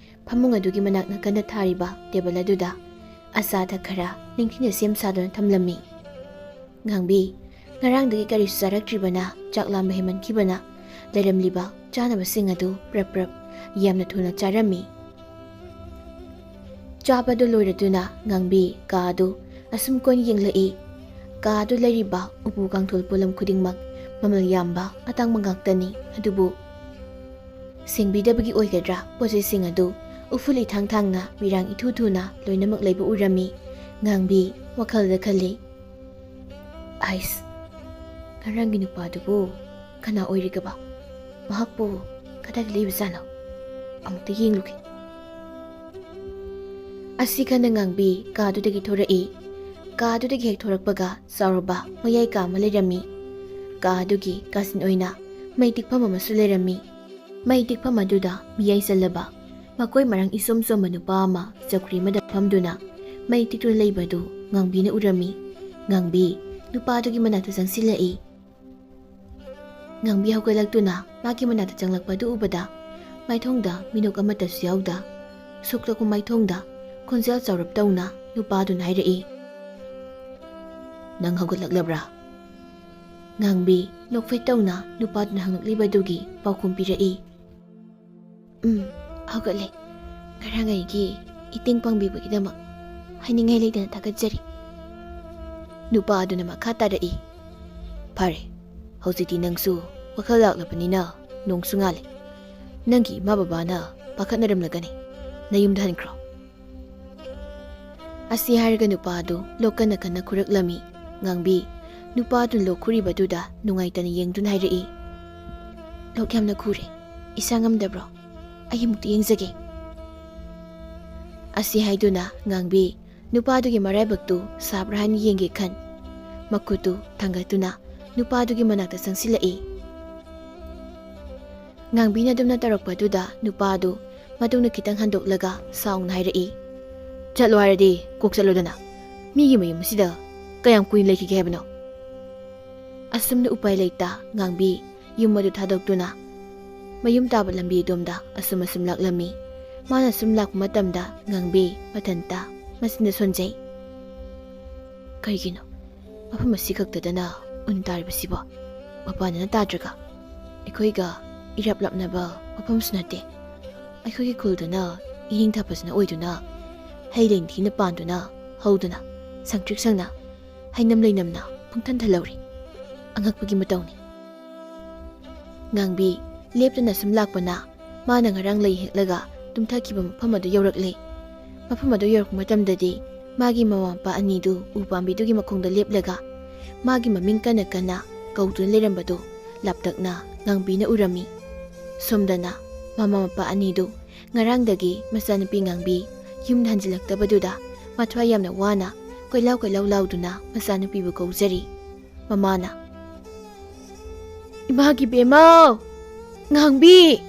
ꯐꯃꯨꯡ ꯑꯗꯨꯒꯤ ꯃꯅꯥꯛ ꯅꯥꯀꯟꯗ ꯊꯥꯔꯤꯕ ꯇꯦꯕꯜ ꯑꯗꯨꯗ ꯑꯆꯥ ꯑꯊꯛ ꯈꯔ ꯅꯤꯡꯊꯤꯅ ꯁꯦꯝ ꯁꯥꯗꯨꯅ ꯊꯝꯂꯝꯃꯤ꯫ ꯉꯥꯡꯕꯤ ꯉꯔꯥꯡꯗꯒꯤ ꯀꯔꯤꯁꯨ ꯆꯥꯔꯛꯇ꯭ꯔꯤꯕꯅ ꯆꯥꯛ ꯂꯥꯝꯕ ꯍꯦꯟꯃꯟꯈꯤꯕꯅ ꯂꯩꯔꯝꯂꯤꯕ ꯆꯥꯅꯕꯁꯤꯡ ꯑꯗꯨ ꯄ꯭ꯔꯞ ꯄ꯭ꯔꯞ ꯌꯥꯝꯅ ꯊꯨꯅ ꯆꯥꯔꯝꯃꯤ꯫ ꯆꯥꯕꯗꯨ ꯂꯣꯏꯔꯗꯨꯅ ꯉꯥꯡꯕꯤ ꯀꯥ ꯑꯗꯨ ꯑꯁꯨꯝ ꯀꯣꯟ ꯌꯦꯡꯂꯛꯏ꯫ ꯀꯥ ꯑꯗꯨ ꯂꯩꯔꯤꯕ ꯎꯄꯨ ꯀꯥꯡꯊꯣꯜ ꯄꯣꯠꯂꯝ ꯈꯨꯗꯤꯡꯃꯛ ꯃꯃꯜ ꯌꯥꯝꯕ ꯑꯇꯥꯡꯕ ꯉꯥꯛꯇꯅꯤ꯫ ꯑꯗꯨꯕꯨ ꯁꯦꯡꯕꯤꯗꯕꯒꯤ ꯑꯣꯏꯒꯗ꯭ꯔꯥ, ꯄꯣꯠ ꯆꯩꯁꯤꯡ ꯑꯗꯨ ꯎꯐꯨꯜ ꯏꯊꯥꯡ ꯊꯥꯡꯅ ꯃꯤꯔꯥꯡ ꯏꯊꯨ ꯊꯨꯅ ꯂꯣꯏꯅꯃꯛ ꯂꯩꯕ ꯎꯔꯝꯃꯤ꯫ ꯉꯥꯡꯕꯤ ꯋꯥꯈꯜꯗ ꯈꯜꯂꯤ, "ꯑꯥꯏꯁ, ꯉꯔꯥꯡꯒꯤ ꯅꯨꯄꯥꯗꯨꯕꯨ ꯀꯅꯥ ꯑꯣꯏꯔꯤꯒꯕ? ꯃꯍꯥꯛꯄꯨ ꯀꯗꯥꯏꯗ ꯂꯩꯕꯖꯥꯠꯅꯣ? ꯑꯃꯨꯛꯇ ꯌꯦꯡꯂꯨꯒꯦ꯫" ꯑꯁꯤ ꯈꯟꯅ ꯉꯥꯡꯕꯤ ꯀꯥꯗꯨꯗꯒꯤ ꯊꯣꯔꯛꯏ꯫ ꯀꯥꯗꯨꯗꯒꯤ ꯍꯦꯛ ꯊꯣꯔꯛꯄꯒ ꯆꯥꯎꯔꯕ ꯃꯌꯥꯏ ꯀꯥ ꯑꯃ ꯂꯩꯔꯝꯃꯤ꯫ ꯀꯥ ꯑꯗꯨꯒꯤ ꯀꯥꯆꯤꯟ ꯑꯣꯏꯅ ꯃꯩ ꯇꯤꯛꯐꯝ ꯑꯃꯁꯨ ꯂꯩꯔꯝꯃꯤ꯫ ꯃꯩ ꯇꯤꯛꯐꯝ ꯑꯗꯨꯗ ꯃꯤꯌꯥꯏ ꯆꯜꯂꯕ ꯃꯀꯣꯏ ꯃꯔꯥꯡ ꯏꯆꯣꯝ ꯆꯣꯝꯕ ꯅꯨꯄꯥ ꯑꯃ ꯆꯧꯀ꯭ꯔꯤ ꯑꯃꯗ ꯐꯝꯗꯨꯅ ꯃꯩ ꯇꯤꯛꯇꯨꯅ ꯂꯩꯕꯗꯨ ꯉꯥꯡꯕꯤꯅ ꯎꯔꯝꯃꯤ꯫ ꯉꯥꯡꯕꯤ ꯅꯨꯄꯥꯗꯨꯒꯤ ꯃꯅꯥꯛꯇ ꯆꯪꯁꯤꯜꯂꯛꯏ꯫ ꯉꯥꯡꯕꯤ ꯍꯧꯒꯠꯂꯛꯇꯨꯅ ꯃꯥꯒꯤ ꯃꯅꯥꯛꯇ ꯆꯪꯂꯛꯄ ꯑꯗꯨ ꯎꯕꯗ ꯃꯥꯏꯊꯣꯡꯗ ꯃꯤꯅꯣꯛ ꯑꯃꯠꯇꯁꯨ ꯌꯥꯎꯗ ꯁꯨꯛꯂꯛꯄ ꯃꯥꯏꯊꯣꯡꯗ ꯈꯣꯟꯖꯦꯜ ꯆꯥꯎꯔꯞ ꯇꯧꯅ ꯅꯨꯄꯥꯗꯨꯅ ꯍꯥꯏꯔꯛꯏ, "ꯅꯪ ꯍꯧꯒꯠꯂꯛꯂꯕ꯭ꯔꯥ?" ꯉꯥꯡꯕꯤ ꯅꯣꯛꯐꯦꯠ ꯇꯧꯅ ꯅꯨꯄꯥꯗꯨꯅ ꯍꯪꯂꯛꯂꯤꯕꯗꯨꯒꯤ ꯄꯥꯎꯈꯨꯝ ꯄꯤꯔꯛꯏ, "ꯎꯝ, ꯍꯧꯒꯠꯂꯦ꯫ ꯉꯔꯥꯡ ꯑꯩꯒꯤ ꯏꯇꯦꯡ ꯄꯥꯡꯕꯤꯕꯒꯤꯗꯃꯛ ꯍꯥꯏꯅꯤꯡꯉꯥꯏ ꯂꯩꯇꯅ ꯊꯥꯒꯠꯆꯔꯤ꯫" ꯅꯨꯄꯥ ꯑꯗꯨꯅ ꯃꯈꯥ ꯇꯥꯔꯛꯏ, "ꯐꯔꯦ, ꯍꯧꯖꯤꯛꯇꯤ ꯅꯪꯁꯨ ꯋꯥꯈꯜ ꯂꯥꯛꯂꯕꯅꯤꯅ ꯅꯣꯡꯁꯨ ꯉꯥꯜꯂꯦ꯫ ꯅꯪꯒꯤ ꯏꯃꯥ ꯕꯕꯥꯅ ꯄꯥꯈꯠꯅꯔꯝꯂꯒꯅꯤ꯫ ꯅꯌꯨꯝꯗ ꯍꯟꯈ꯭ꯔꯣ꯫ ꯑꯁꯤ ꯍꯥꯏꯔꯒ ꯅꯨꯄꯥ ꯑꯗꯨ ꯂꯣꯛ ꯀꯟꯅ ꯀꯟꯅ ꯈꯨꯔꯛꯂꯝꯃꯤ꯫ ꯉꯥꯡꯕꯤ, ꯅꯨꯄꯥ ꯑꯗꯨꯅ ꯂꯣꯛ ꯈꯨꯔꯤꯕꯗꯨꯗ ꯅꯨꯡꯉꯥꯏꯇꯅ ꯌꯦꯡꯗꯨꯅ ꯍꯥꯏꯔꯛꯏ, "ꯂꯣꯛ ꯌꯥꯝꯅ ꯈꯨꯔꯦ꯫ ꯏꯁꯥ ꯉꯝꯗꯕ꯭ꯔꯣ? ꯑꯩ ꯑꯃꯨꯛꯇ ꯌꯦꯡꯖꯒꯦ꯫" ꯑꯁꯤ ꯍꯥꯏꯗꯨꯅ ꯉꯥꯡꯕꯤ ꯅꯨꯄꯥꯗꯨꯒꯤ ꯃꯔꯥꯏꯕꯛꯇꯨ ꯁꯥꯕ꯭ꯔꯥ ꯍꯥꯏꯅ ꯌꯦꯡꯒꯦ ꯈꯟ, ꯃꯈꯨꯠꯇꯨ ꯊꯥꯡꯒꯠꯇꯨꯅ ꯅꯨꯄꯥꯗꯨꯒꯤ ꯃꯅꯥꯛꯇ ꯆꯪꯁꯤꯜꯂꯛꯏ꯫ ꯉꯥꯡꯕꯤꯅ ꯑꯗꯨꯝꯅ ꯇꯧꯔꯛꯄꯗꯨꯗ ꯅꯨꯄꯥꯗꯨ ꯃꯇꯨꯡꯗ ꯈꯤꯇꯪ ꯍꯟꯗꯣꯛꯂꯒ ꯁꯥꯎꯅ ꯍꯥꯏꯔꯛꯏ, "ꯆꯠꯂꯣ ꯍꯥꯏꯔꯗꯤ ꯀꯣꯛ ꯆꯠꯂꯣꯗꯅ꯫ ꯃꯤꯒꯤ ꯃꯌꯨꯝ ꯑꯁꯤꯗ ꯀꯌꯥꯝ ꯀꯨꯏꯅ ꯂꯩꯈꯤꯒꯦ ꯍꯥꯏꯕꯅꯣ?" ꯑꯁꯨꯝꯅ ꯎꯄꯥꯏ ꯂꯩꯇ ꯉꯥꯡꯕꯤ ꯌꯨꯝ ꯑꯗꯨ ꯊꯥꯗꯣꯛꯇꯨꯅ ꯃꯌꯨꯝ ꯇꯥꯕ ꯂꯝꯕꯤ ꯑꯗꯣꯝꯗ ꯑꯁꯨꯝ ꯑꯁꯨꯝ ꯂꯥꯛꯂꯝꯃꯤ꯫ ꯃꯥꯅ ꯁꯨꯝ ꯂꯥꯛꯄ ꯃꯇꯝꯗ ꯉꯥꯡꯕꯤ ꯃꯊꯟꯇ ꯃꯆꯤꯟꯗ ꯁꯣꯟꯖꯩ꯫ ꯀꯔꯤꯒꯤꯅꯣ ꯃꯐꯝ ꯑꯁꯤ ꯈꯛꯇꯗꯅ ꯎꯟ ꯇꯥꯔꯤꯕꯁꯤꯕꯣ? ꯃꯄꯥꯟꯗꯅ ꯇꯥꯗ꯭ꯔꯒ? ꯑꯩꯈꯣꯏꯒ ꯏꯔꯥꯞ ꯂꯥꯞꯅꯕ ꯃꯐꯝꯁꯨ ꯅꯠꯇꯦ꯫ ꯑꯩꯈꯣꯏꯒꯤ ꯈꯨꯜꯗꯅ ꯏꯅꯤꯡꯊꯥ ꯐꯖꯅ ꯑꯣꯏꯗꯨꯅ, ꯍꯩ ꯂꯩ ꯅꯤꯡꯊꯤꯅ ꯄꯥꯟꯗꯨꯅ ꯍꯧꯗꯨꯅ, ꯁꯪꯇ꯭ꯔꯤꯛ ꯁꯪꯅ ꯍꯩꯅꯝ ꯂꯩꯅꯝꯅ ꯄꯨꯡꯊꯟ ꯊꯜꯍꯧꯔꯤ꯫ ꯑꯉꯛꯄꯒꯤ ꯃꯇꯧꯅꯤ꯫ ꯉꯥꯡꯕꯤ ꯂꯦꯞꯇꯅ ꯁꯨꯝ ꯂꯥꯛꯄꯅ ꯃꯥꯅ ꯉꯔꯥꯡ ꯂꯩ ꯍꯦꯛꯂꯒ ꯇꯨꯝꯊꯈꯤꯕ ꯃꯐꯝ ꯑꯗꯨ ꯌꯧꯔꯛꯂꯦ꯫ ꯃꯐꯝ ꯑꯗꯨ ꯌꯧꯔꯛꯄ ꯃꯇꯝꯗꯗꯤ ꯃꯥꯒꯤ ꯃꯃꯥ ꯃꯄꯥ ꯑꯅꯤꯗꯨ ꯎ ꯄꯥꯝꯕꯤꯗꯨꯒꯤ ꯃꯈꯣꯡꯗ ꯂꯦꯞꯂꯒ ꯃꯥꯒꯤ ꯃꯃꯤꯡ ꯀꯟꯅ ꯀꯟꯅ ꯀꯧꯗꯨꯅ ꯂꯩꯔꯝꯕꯗꯨ ꯂꯥꯞꯇꯛꯅ ꯉꯥꯡꯕꯤꯅ ꯎꯔꯝꯃꯤ꯫ ꯁꯣꯝꯗꯅ ꯃꯃꯥ ꯃꯄꯥ ꯑꯅꯤꯗꯨ ꯉꯔꯥꯡꯗꯒꯤ ꯃꯆꯥꯅꯨꯄꯤ ꯉꯥꯡꯕꯤ ꯌꯨꯝꯗ ꯍꯟꯖꯤꯜꯂꯛꯇꯕꯗꯨꯗ ꯃꯊ꯭ꯋꯥꯏ ꯌꯥꯝꯅ ꯋꯥꯅ ꯀꯣꯏꯂꯥꯎ ꯀꯣꯏꯂꯥꯎ ꯂꯥꯎꯗꯨꯅ ꯃꯆꯥꯅꯨꯄꯤꯕꯨ ꯀꯧꯖꯔꯤ꯫ ꯃꯃꯥꯅ, "ꯏꯃꯥꯒꯤ ꯕꯦꯝꯃꯧ! ꯉꯥꯡꯕꯤ!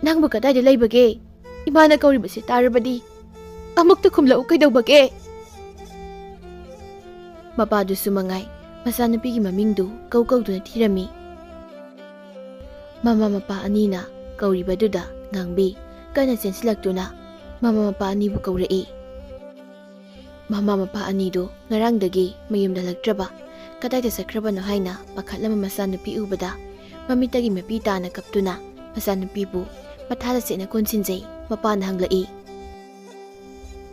ꯅꯪꯕꯨ ꯀꯗꯥꯏꯗ ꯂꯩꯕꯒꯦ? ꯏꯃꯥꯅ ꯀꯧꯔꯤꯕꯁꯤ ꯇꯥꯔꯕꯗꯤ ꯑꯃꯨꯛꯇ ꯈꯨꯝꯂꯛꯎ ꯀꯩꯗꯧꯕꯒꯦ?" ꯃꯄꯥꯗꯨꯁꯨ ꯃꯉꯥꯏ ꯃꯆꯥꯅꯨꯄꯤꯒꯤ ꯃꯃꯤꯡꯗꯨ ꯀꯧ ꯀꯧꯗꯨꯅ ꯊꯤꯔꯝꯃꯤ꯫ ꯃꯃꯥ ꯃꯄꯥ ꯑꯅꯤꯅ ꯀꯧꯔꯤꯕꯗꯨꯗ ꯉꯥꯡꯕꯤ ꯀꯟꯅ ꯆꯦꯟꯁꯤꯜꯂꯛꯇꯨꯅ ꯃꯃꯥ ꯃꯄꯥ ꯑꯅꯤꯕꯨ ꯀꯧꯔꯛꯏ꯫ ꯃꯃꯥ ꯃꯄꯥ ꯑꯅꯤꯗꯨ ꯉꯔꯥꯡꯗꯒꯤ ꯃꯌꯨꯝꯗ ꯍꯜꯂꯛꯇ꯭ꯔꯕ, ꯀꯗꯥꯏꯗ ꯆꯠꯈ꯭ꯔꯕꯅꯣ ꯍꯥꯏꯅ ꯄꯥꯈꯠꯂꯝꯕ ꯃꯆꯥꯅꯨꯄꯤ ꯎꯕꯗ ꯃꯃꯤꯠꯇꯒꯤ ꯃꯄꯤ ꯇꯥꯅ ꯀꯞꯇꯨꯅ ꯃꯆꯥꯅꯨꯄꯤꯕꯨ ꯃꯊꯥꯗ ꯆꯦꯠꯅ ꯀꯣꯟꯁꯤꯟꯖꯩ꯫ ꯃꯄꯥꯅ ꯍꯪꯂꯛꯏ,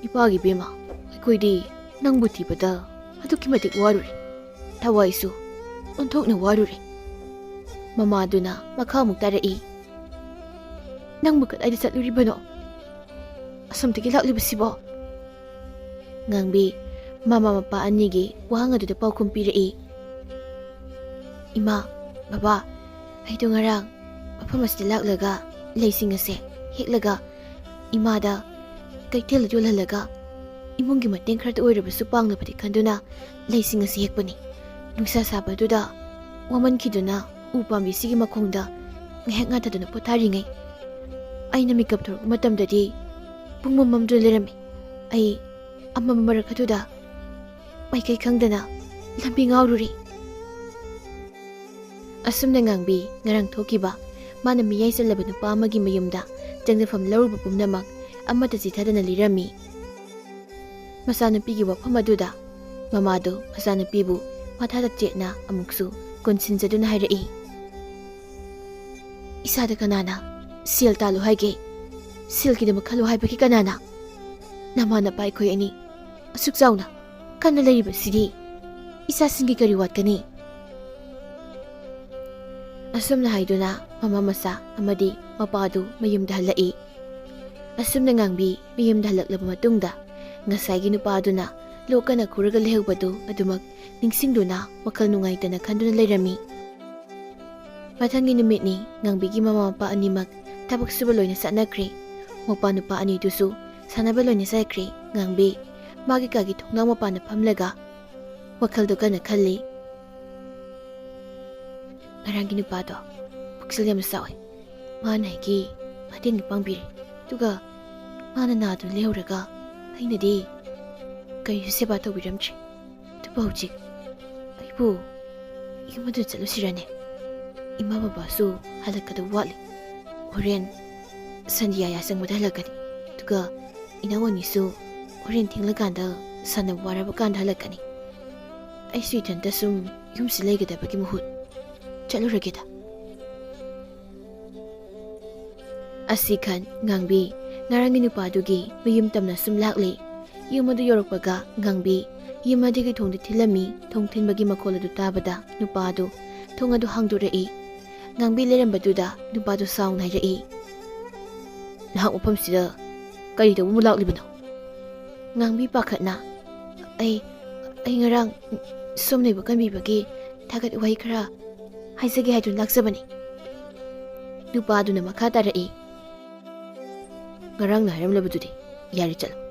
"ꯏꯄꯥꯒꯤ ꯕꯦꯝꯃ, ꯑꯩꯈꯣꯏꯗꯤ ꯅꯪꯕꯨ ꯊꯤꯕꯗ ꯑꯗꯨꯛꯀꯤ ꯃꯇꯤꯛ ꯋꯥꯔꯨꯔꯦ꯫ ꯊꯋꯥꯏꯁꯨ ꯑꯣꯟꯊꯣꯛꯅ ꯋꯥꯔꯨꯔꯦ꯫ ꯃꯃꯥꯗꯨꯅ ꯃꯈꯥ ꯑꯃꯨꯛ ꯇꯥꯔꯛꯏ, "ꯅꯪꯕꯨ ꯀꯗꯥꯏꯗ ꯆꯠꯂꯨꯔꯤꯕꯅꯣ? ꯑꯁꯣꯝꯗꯒꯤ ꯂꯥꯛꯂꯤꯕꯁꯤꯕꯣ?" ꯉꯥꯡꯕꯤ ꯃꯃꯥ ꯃꯄꯥ ꯑꯅꯤꯒꯤ ꯋꯥꯍꯪ ꯑꯗꯨꯗ ꯄꯥꯎꯈꯨꯝ ꯄꯤꯔꯛꯏ, "ꯏꯃꯥ, ꯕꯕꯥ, ꯑꯩꯗꯣ ꯉꯔꯥꯡ ꯃꯐꯝ ꯑꯁꯤꯗ ꯂꯥꯛꯂꯒ ꯂꯩꯁꯤꯡ ꯑꯁꯦ ꯍꯦꯛꯂꯒ ꯏꯃꯥꯗ ꯀꯩꯊꯦꯜꯗ ꯌꯣꯜꯍꯜꯂꯒ ꯏꯃꯨꯡꯒꯤ ꯃꯇꯦꯡ ꯈꯔꯇ ꯑꯣꯏꯔꯕꯁꯨ ꯄꯥꯡꯅꯕꯗꯤ ꯈꯟꯗꯨꯅ ꯂꯩꯁꯤꯡ ꯑꯁꯤ ꯍꯦꯛꯄꯅꯤ꯫ ꯅꯨꯡꯁꯥ ꯁꯥꯕꯗꯨꯗ ꯋꯥꯃꯟꯈꯤꯗꯨꯅ ꯎ ꯄꯥꯝꯕꯤꯁꯤꯒꯤ ꯃꯈꯣꯡꯗ ꯉꯥꯏꯍꯥꯛ ꯉꯥꯊꯗꯨꯅ ꯄꯣꯊꯥꯔꯤꯉꯩ ꯑꯩꯅ ꯃꯤꯀꯞ ꯊꯣꯔꯛꯄ ꯃꯇꯝꯗꯗꯤ ꯄꯨꯡꯃꯝ ꯃꯝꯗꯨꯅ ꯂꯩꯔꯝꯃꯤ꯫ ꯑꯩ ꯑꯃꯝꯕ ꯃꯔꯛ ꯑꯗꯨꯗ ꯃꯥꯏꯀꯩ ꯈꯪꯗꯅ ꯂꯝꯕꯤ ꯉꯥꯎꯔꯨꯔꯦ꯫" ꯑꯁꯨꯝꯅ ꯉꯥꯡꯕꯤ ꯉꯔꯥꯡ ꯊꯣꯛꯈꯤꯕ ꯃꯥꯅ ꯃꯤꯌꯥꯏ ꯆꯜꯂꯕ ꯅꯨꯄꯥ ꯑꯃꯒꯤ ꯃꯌꯨꯝꯗ ꯆꯪꯖꯐꯝ ꯂꯧꯔꯨꯕ ꯄꯨꯝꯅꯃꯛ ꯑꯃꯠꯇ ꯆꯤꯊꯗꯅ ꯂꯤꯔꯝꯃꯤ꯫ ꯃꯆꯥꯅꯨꯄꯤꯒꯤ ꯋꯥꯐꯝ ꯑꯗꯨꯗ ꯃꯃꯥꯗꯨ ꯃꯆꯥꯅꯨꯄꯤꯕꯨ ꯃꯊꯥꯗ ꯆꯦꯠꯅ ꯑꯃꯨꯛꯁꯨ ꯀꯣꯟꯁꯤꯟꯖꯗꯨꯅ ꯍꯥꯏꯔꯛꯏ, "ꯏꯁꯥꯗ ꯀꯅꯥꯅ ꯁꯦꯜ ꯇꯥꯜꯂꯨ ꯍꯥꯏꯒꯦ? ꯁꯦꯜꯒꯤꯗꯃꯛ ꯈꯜꯂꯨ ꯍꯥꯏꯕꯒꯤ ꯀꯅꯥꯅ? ꯅꯃꯥ ꯅꯄꯥ ꯑꯩꯈꯣꯏ ꯑꯅꯤ ꯑꯁꯨꯛ ꯆꯥꯎꯅ ꯀꯟꯅ ꯂꯩꯔꯤꯕꯁꯤꯗꯤ ꯏꯆꯥꯁꯤꯡꯒꯤ ꯀꯔꯤ ꯋꯥꯠꯀꯅꯤ?" ꯑꯁꯨꯝꯅ ꯍꯥꯏꯗꯨꯅ ꯃꯃꯥ ꯃꯆꯥ ꯑꯃꯗꯤ ꯃꯄꯥꯗꯨ ꯃꯌꯨꯝꯗ ꯍꯜꯂꯛꯏ꯫ ꯑꯁꯨꯝꯅ ꯉꯥꯡꯕꯤ ꯃꯌꯨꯝꯗ ꯍꯜꯂꯛꯂꯕ ꯃꯇꯨꯡꯗ ꯉꯁꯥꯏꯒꯤ ꯅꯨꯄꯥꯗꯨꯅ ꯂꯣꯛ ꯀꯟꯅ ꯈꯨꯔꯒ ꯂꯩꯍꯧꯕꯗꯨ ꯑꯗꯨꯃꯛ ꯅꯤꯡꯁꯤꯡꯗꯨꯅ ꯋꯥꯈꯜ ꯅꯨꯡꯉꯥꯏꯇꯅ ꯈꯟꯗꯨꯅ ꯂꯩꯔꯝꯃꯤ꯫ ꯃꯊꯪꯒꯤ ꯅꯨꯃꯤꯠꯅꯤ꯫ ꯉꯥꯡꯕꯤꯒꯤ ꯃꯃꯥ ꯃꯄꯥ ꯑꯅꯤꯃꯛ ꯊꯕꯛ ꯁꯨꯕ ꯂꯣꯏꯅ ꯆꯠꯅꯈ꯭ꯔꯦ꯫ ꯃꯧꯄꯥ ꯅꯨꯄꯥ ꯑꯅꯤꯗꯨꯁꯨ ꯁꯥꯟꯅꯕ ꯂꯣꯏꯅ ꯆꯠꯈ꯭ꯔꯦ꯫ ꯉꯥꯡꯕꯤ ꯃꯥꯒꯤ ꯀꯥꯒꯤ ꯊꯣꯡꯅꯥꯎ ꯃꯄꯥꯟꯗ ꯐꯝꯂꯒ ꯋꯥꯈꯜꯗꯣ ꯀꯟꯅ ꯈꯜꯂꯤ꯫ "ꯉꯔꯥꯡꯒꯤ ꯅꯨꯄꯥꯗꯣ ꯄꯨꯛꯆꯦꯜ ꯌꯥꯝꯅ ꯆꯥꯎꯏ꯫ ꯃꯥꯅ ꯑꯩꯒꯤ ꯃꯇꯦꯡꯗꯤ ꯄꯥꯡꯕꯤꯔꯦ, ꯑꯗꯨꯒ ꯃꯥꯅ ꯅꯥꯗꯨꯅ ꯂꯩꯍꯧꯔꯒ ꯑꯩꯅꯗꯤ ꯀꯔꯤꯁꯨ ꯁꯦꯕꯥ ꯇꯧꯕꯤꯔꯝꯗ꯭ꯔꯦ꯫ ꯑꯗꯨꯕꯨ ꯍꯧꯖꯤꯛ ꯑꯩꯕꯨ ꯌꯨꯝ ꯑꯗꯨ ꯆꯠꯂꯨꯁꯤꯔꯅꯦ? ꯏꯃꯥ ꯕꯕꯥꯁꯨ ꯍꯜꯂꯛꯀꯗꯕ ꯋꯥꯠꯂꯤ꯫ ꯍꯣꯔꯦꯟ ꯁꯟꯙ꯭ꯌꯥ ꯌꯥꯆꯪꯕꯗ ꯍꯜꯂꯛꯀꯅꯤ꯫ ꯑꯗꯨꯒ ꯏꯅꯥꯎ ꯑꯅꯤꯁꯨ ꯍꯣꯔꯦꯟ ꯊꯦꯡꯂꯀꯥꯟꯗ ꯁꯥꯟꯅꯕ ꯋꯥꯔꯕ ꯀꯥꯟꯗ ꯍꯜꯂꯛꯀꯅꯤ꯫ ꯑꯩꯁꯨ ꯏꯊꯟꯇ ꯁꯨꯝ ꯌꯨꯝꯁꯤ ꯂꯩꯒꯗꯕꯒꯤ ꯃꯍꯨꯠ ꯆꯠꯂꯨꯔꯒꯦꯗ꯫" ꯑꯁꯤ ꯈꯟ ꯉꯥꯡꯕꯤ ꯉꯔꯥꯡꯒꯤ ꯅꯨꯄꯥꯗꯨꯒꯤ ꯃꯌꯨꯝ ꯇꯝꯅ ꯁꯨꯝ ꯂꯥꯛꯂꯦ꯫ ꯌꯨꯝ ꯑꯗꯨ ꯌꯧꯔꯛꯄꯒ ꯉꯥꯡꯕꯤ ꯌꯨꯝ ꯑꯗꯨꯒꯤ ꯊꯣꯡꯗꯨ ꯊꯤꯜꯂꯝꯃꯤ꯫ ꯊꯣꯡ ꯊꯤꯟꯕꯒꯤ ꯃꯈꯣꯜ ꯑꯗꯨ ꯇꯥꯕꯗ ꯅꯨꯄꯥ ꯑꯗꯨ ꯊꯣꯡ ꯑꯗꯨ ꯍꯥꯡꯗꯣꯔꯛꯏ꯫ ꯉꯥꯡꯕꯤ ꯂꯩꯔꯝꯕꯗꯨꯗ ꯅꯨꯄꯥꯗꯨ ꯁꯥꯎꯅ ꯍꯥꯏꯔꯛꯏ, "ꯅꯍꯥꯛ ꯃꯐꯝꯁꯤꯗ ꯀꯔꯤ ꯇꯧꯕ ꯑꯃꯨꯛ ꯂꯥꯛꯂꯤꯕꯅꯣ?" ꯉꯥꯡꯕꯤ ꯄꯥꯈꯠꯅ, "ꯑꯩ, ꯑꯩ ꯉꯔꯥꯡ ꯁꯣꯝꯅ ꯑꯩꯕꯨ ꯀꯟꯕꯤꯕꯒꯤ ꯊꯥꯒꯠ ꯋꯥꯍꯩ ꯈꯔ ꯍꯥꯏꯖꯒꯦ ꯍꯥꯏꯗꯨꯅ ꯂꯥꯛꯆꯕꯅꯤ꯫" ꯅꯨꯄꯥꯗꯨꯅ ꯃꯈꯥ ꯇꯥꯔꯛꯏ, "ꯉꯔꯥꯡꯅ ꯍꯥꯏꯔꯝꯂꯕꯗꯨꯗꯤ, ꯌꯥꯔꯦ ꯆꯠꯂꯣ꯫"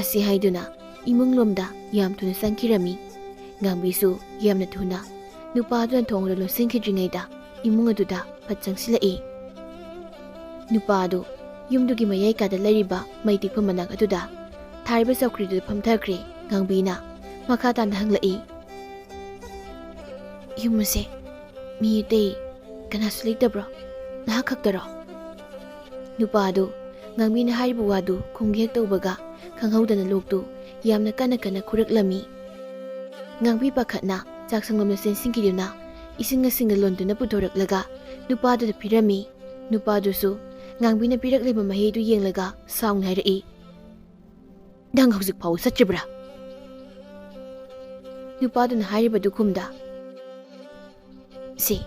ꯑꯁꯤ ꯍꯥꯏꯗꯨꯅ ꯏꯃꯨꯡꯂꯣꯝꯗ ꯌꯥꯝ ꯊꯨꯅ ꯆꯪꯈꯤꯔꯝꯃꯤ꯫ ꯉꯥꯡꯕꯤꯁꯨ ꯌꯥꯝꯅ ꯊꯨꯅ ꯅꯨꯄꯥꯗꯨꯅ ꯊꯣꯡꯗꯨ ꯂꯣꯟꯁꯤꯟꯈꯤꯗ꯭ꯔꯤꯉꯩꯗ ꯏꯃꯨꯡ ꯑꯗꯨꯗ ꯐꯠ ꯆꯪꯁꯤꯜꯂꯛꯏ꯫ ꯅꯨꯄꯥ ꯑꯗꯨ ꯌꯨꯝꯗꯨꯒꯤ ꯃꯌꯥꯏ ꯀꯥꯗ ꯂꯩꯔꯤꯕ ꯃꯩ ꯇꯤꯛꯐꯝ ꯃꯅꯥꯛ ꯑꯗꯨꯗ ꯊꯥꯔꯤꯕ ꯆꯧꯀ꯭ꯔꯤꯗꯨꯗ ꯐꯝꯊꯈ꯭ꯔꯦ꯫ ꯉꯥꯡꯕꯤꯅ ꯃꯈꯥ ꯇꯥꯅ ꯍꯪꯂꯛꯏ, "ꯌꯨꯝ ꯑꯁꯦ ꯃꯤ ꯑꯇꯩ ꯀꯅꯥꯁꯨ ꯂꯩꯇꯕ꯭ꯔꯣ? ꯅꯍꯥꯛ ꯈꯛꯇꯔꯣ?" ꯅꯨꯄꯥ ꯑꯗꯨ ꯉꯥꯡꯕꯤꯅ ꯍꯥꯏꯔꯤꯕ ꯋꯥꯗꯨ ꯈꯨꯝꯒꯦ ꯍꯦꯛ ꯇꯧꯕꯒ ꯈꯪꯍꯧꯗꯅ ꯂꯣꯛꯇꯨ ꯌꯥꯝꯅ ꯀꯟꯅ ꯀꯟꯅ ꯈꯨꯔꯛꯂꯝꯃꯤ꯫ ꯉꯥꯡꯕꯤ ꯄꯥꯈꯠꯅ ꯆꯥꯛꯁꯪꯂꯣꯝꯗ ꯆꯦꯟꯁꯤꯟꯈꯤꯗꯨꯅ ꯏꯁꯤꯡꯒ ꯁꯤꯡꯒ ꯂꯣꯟꯗꯨꯅ ꯄꯨꯊꯣꯔꯛꯂꯒ ꯅꯨꯄꯥꯗꯨꯗ ꯄꯤꯔꯝꯃꯤ꯫ ꯅꯨꯄꯥꯗꯨꯁꯨ ꯉꯥꯡꯕꯤꯅ ꯄꯤꯔꯛꯂꯤꯕ ꯃꯍꯤꯗꯨ ꯌꯦꯡꯂꯒ ꯁꯥꯎꯅ ꯍꯥꯏꯔꯛꯏ, "ꯅꯪ ꯍꯧꯖꯤꯛ ꯐꯥꯎꯕ ꯆꯠꯇ꯭ꯔꯤꯕ꯭ꯔꯥ?" ꯅꯨꯄꯥꯗꯨꯅ ꯍꯥꯏꯔꯤꯕꯗꯨ ꯈꯨꯝꯗ, "ꯁꯤ,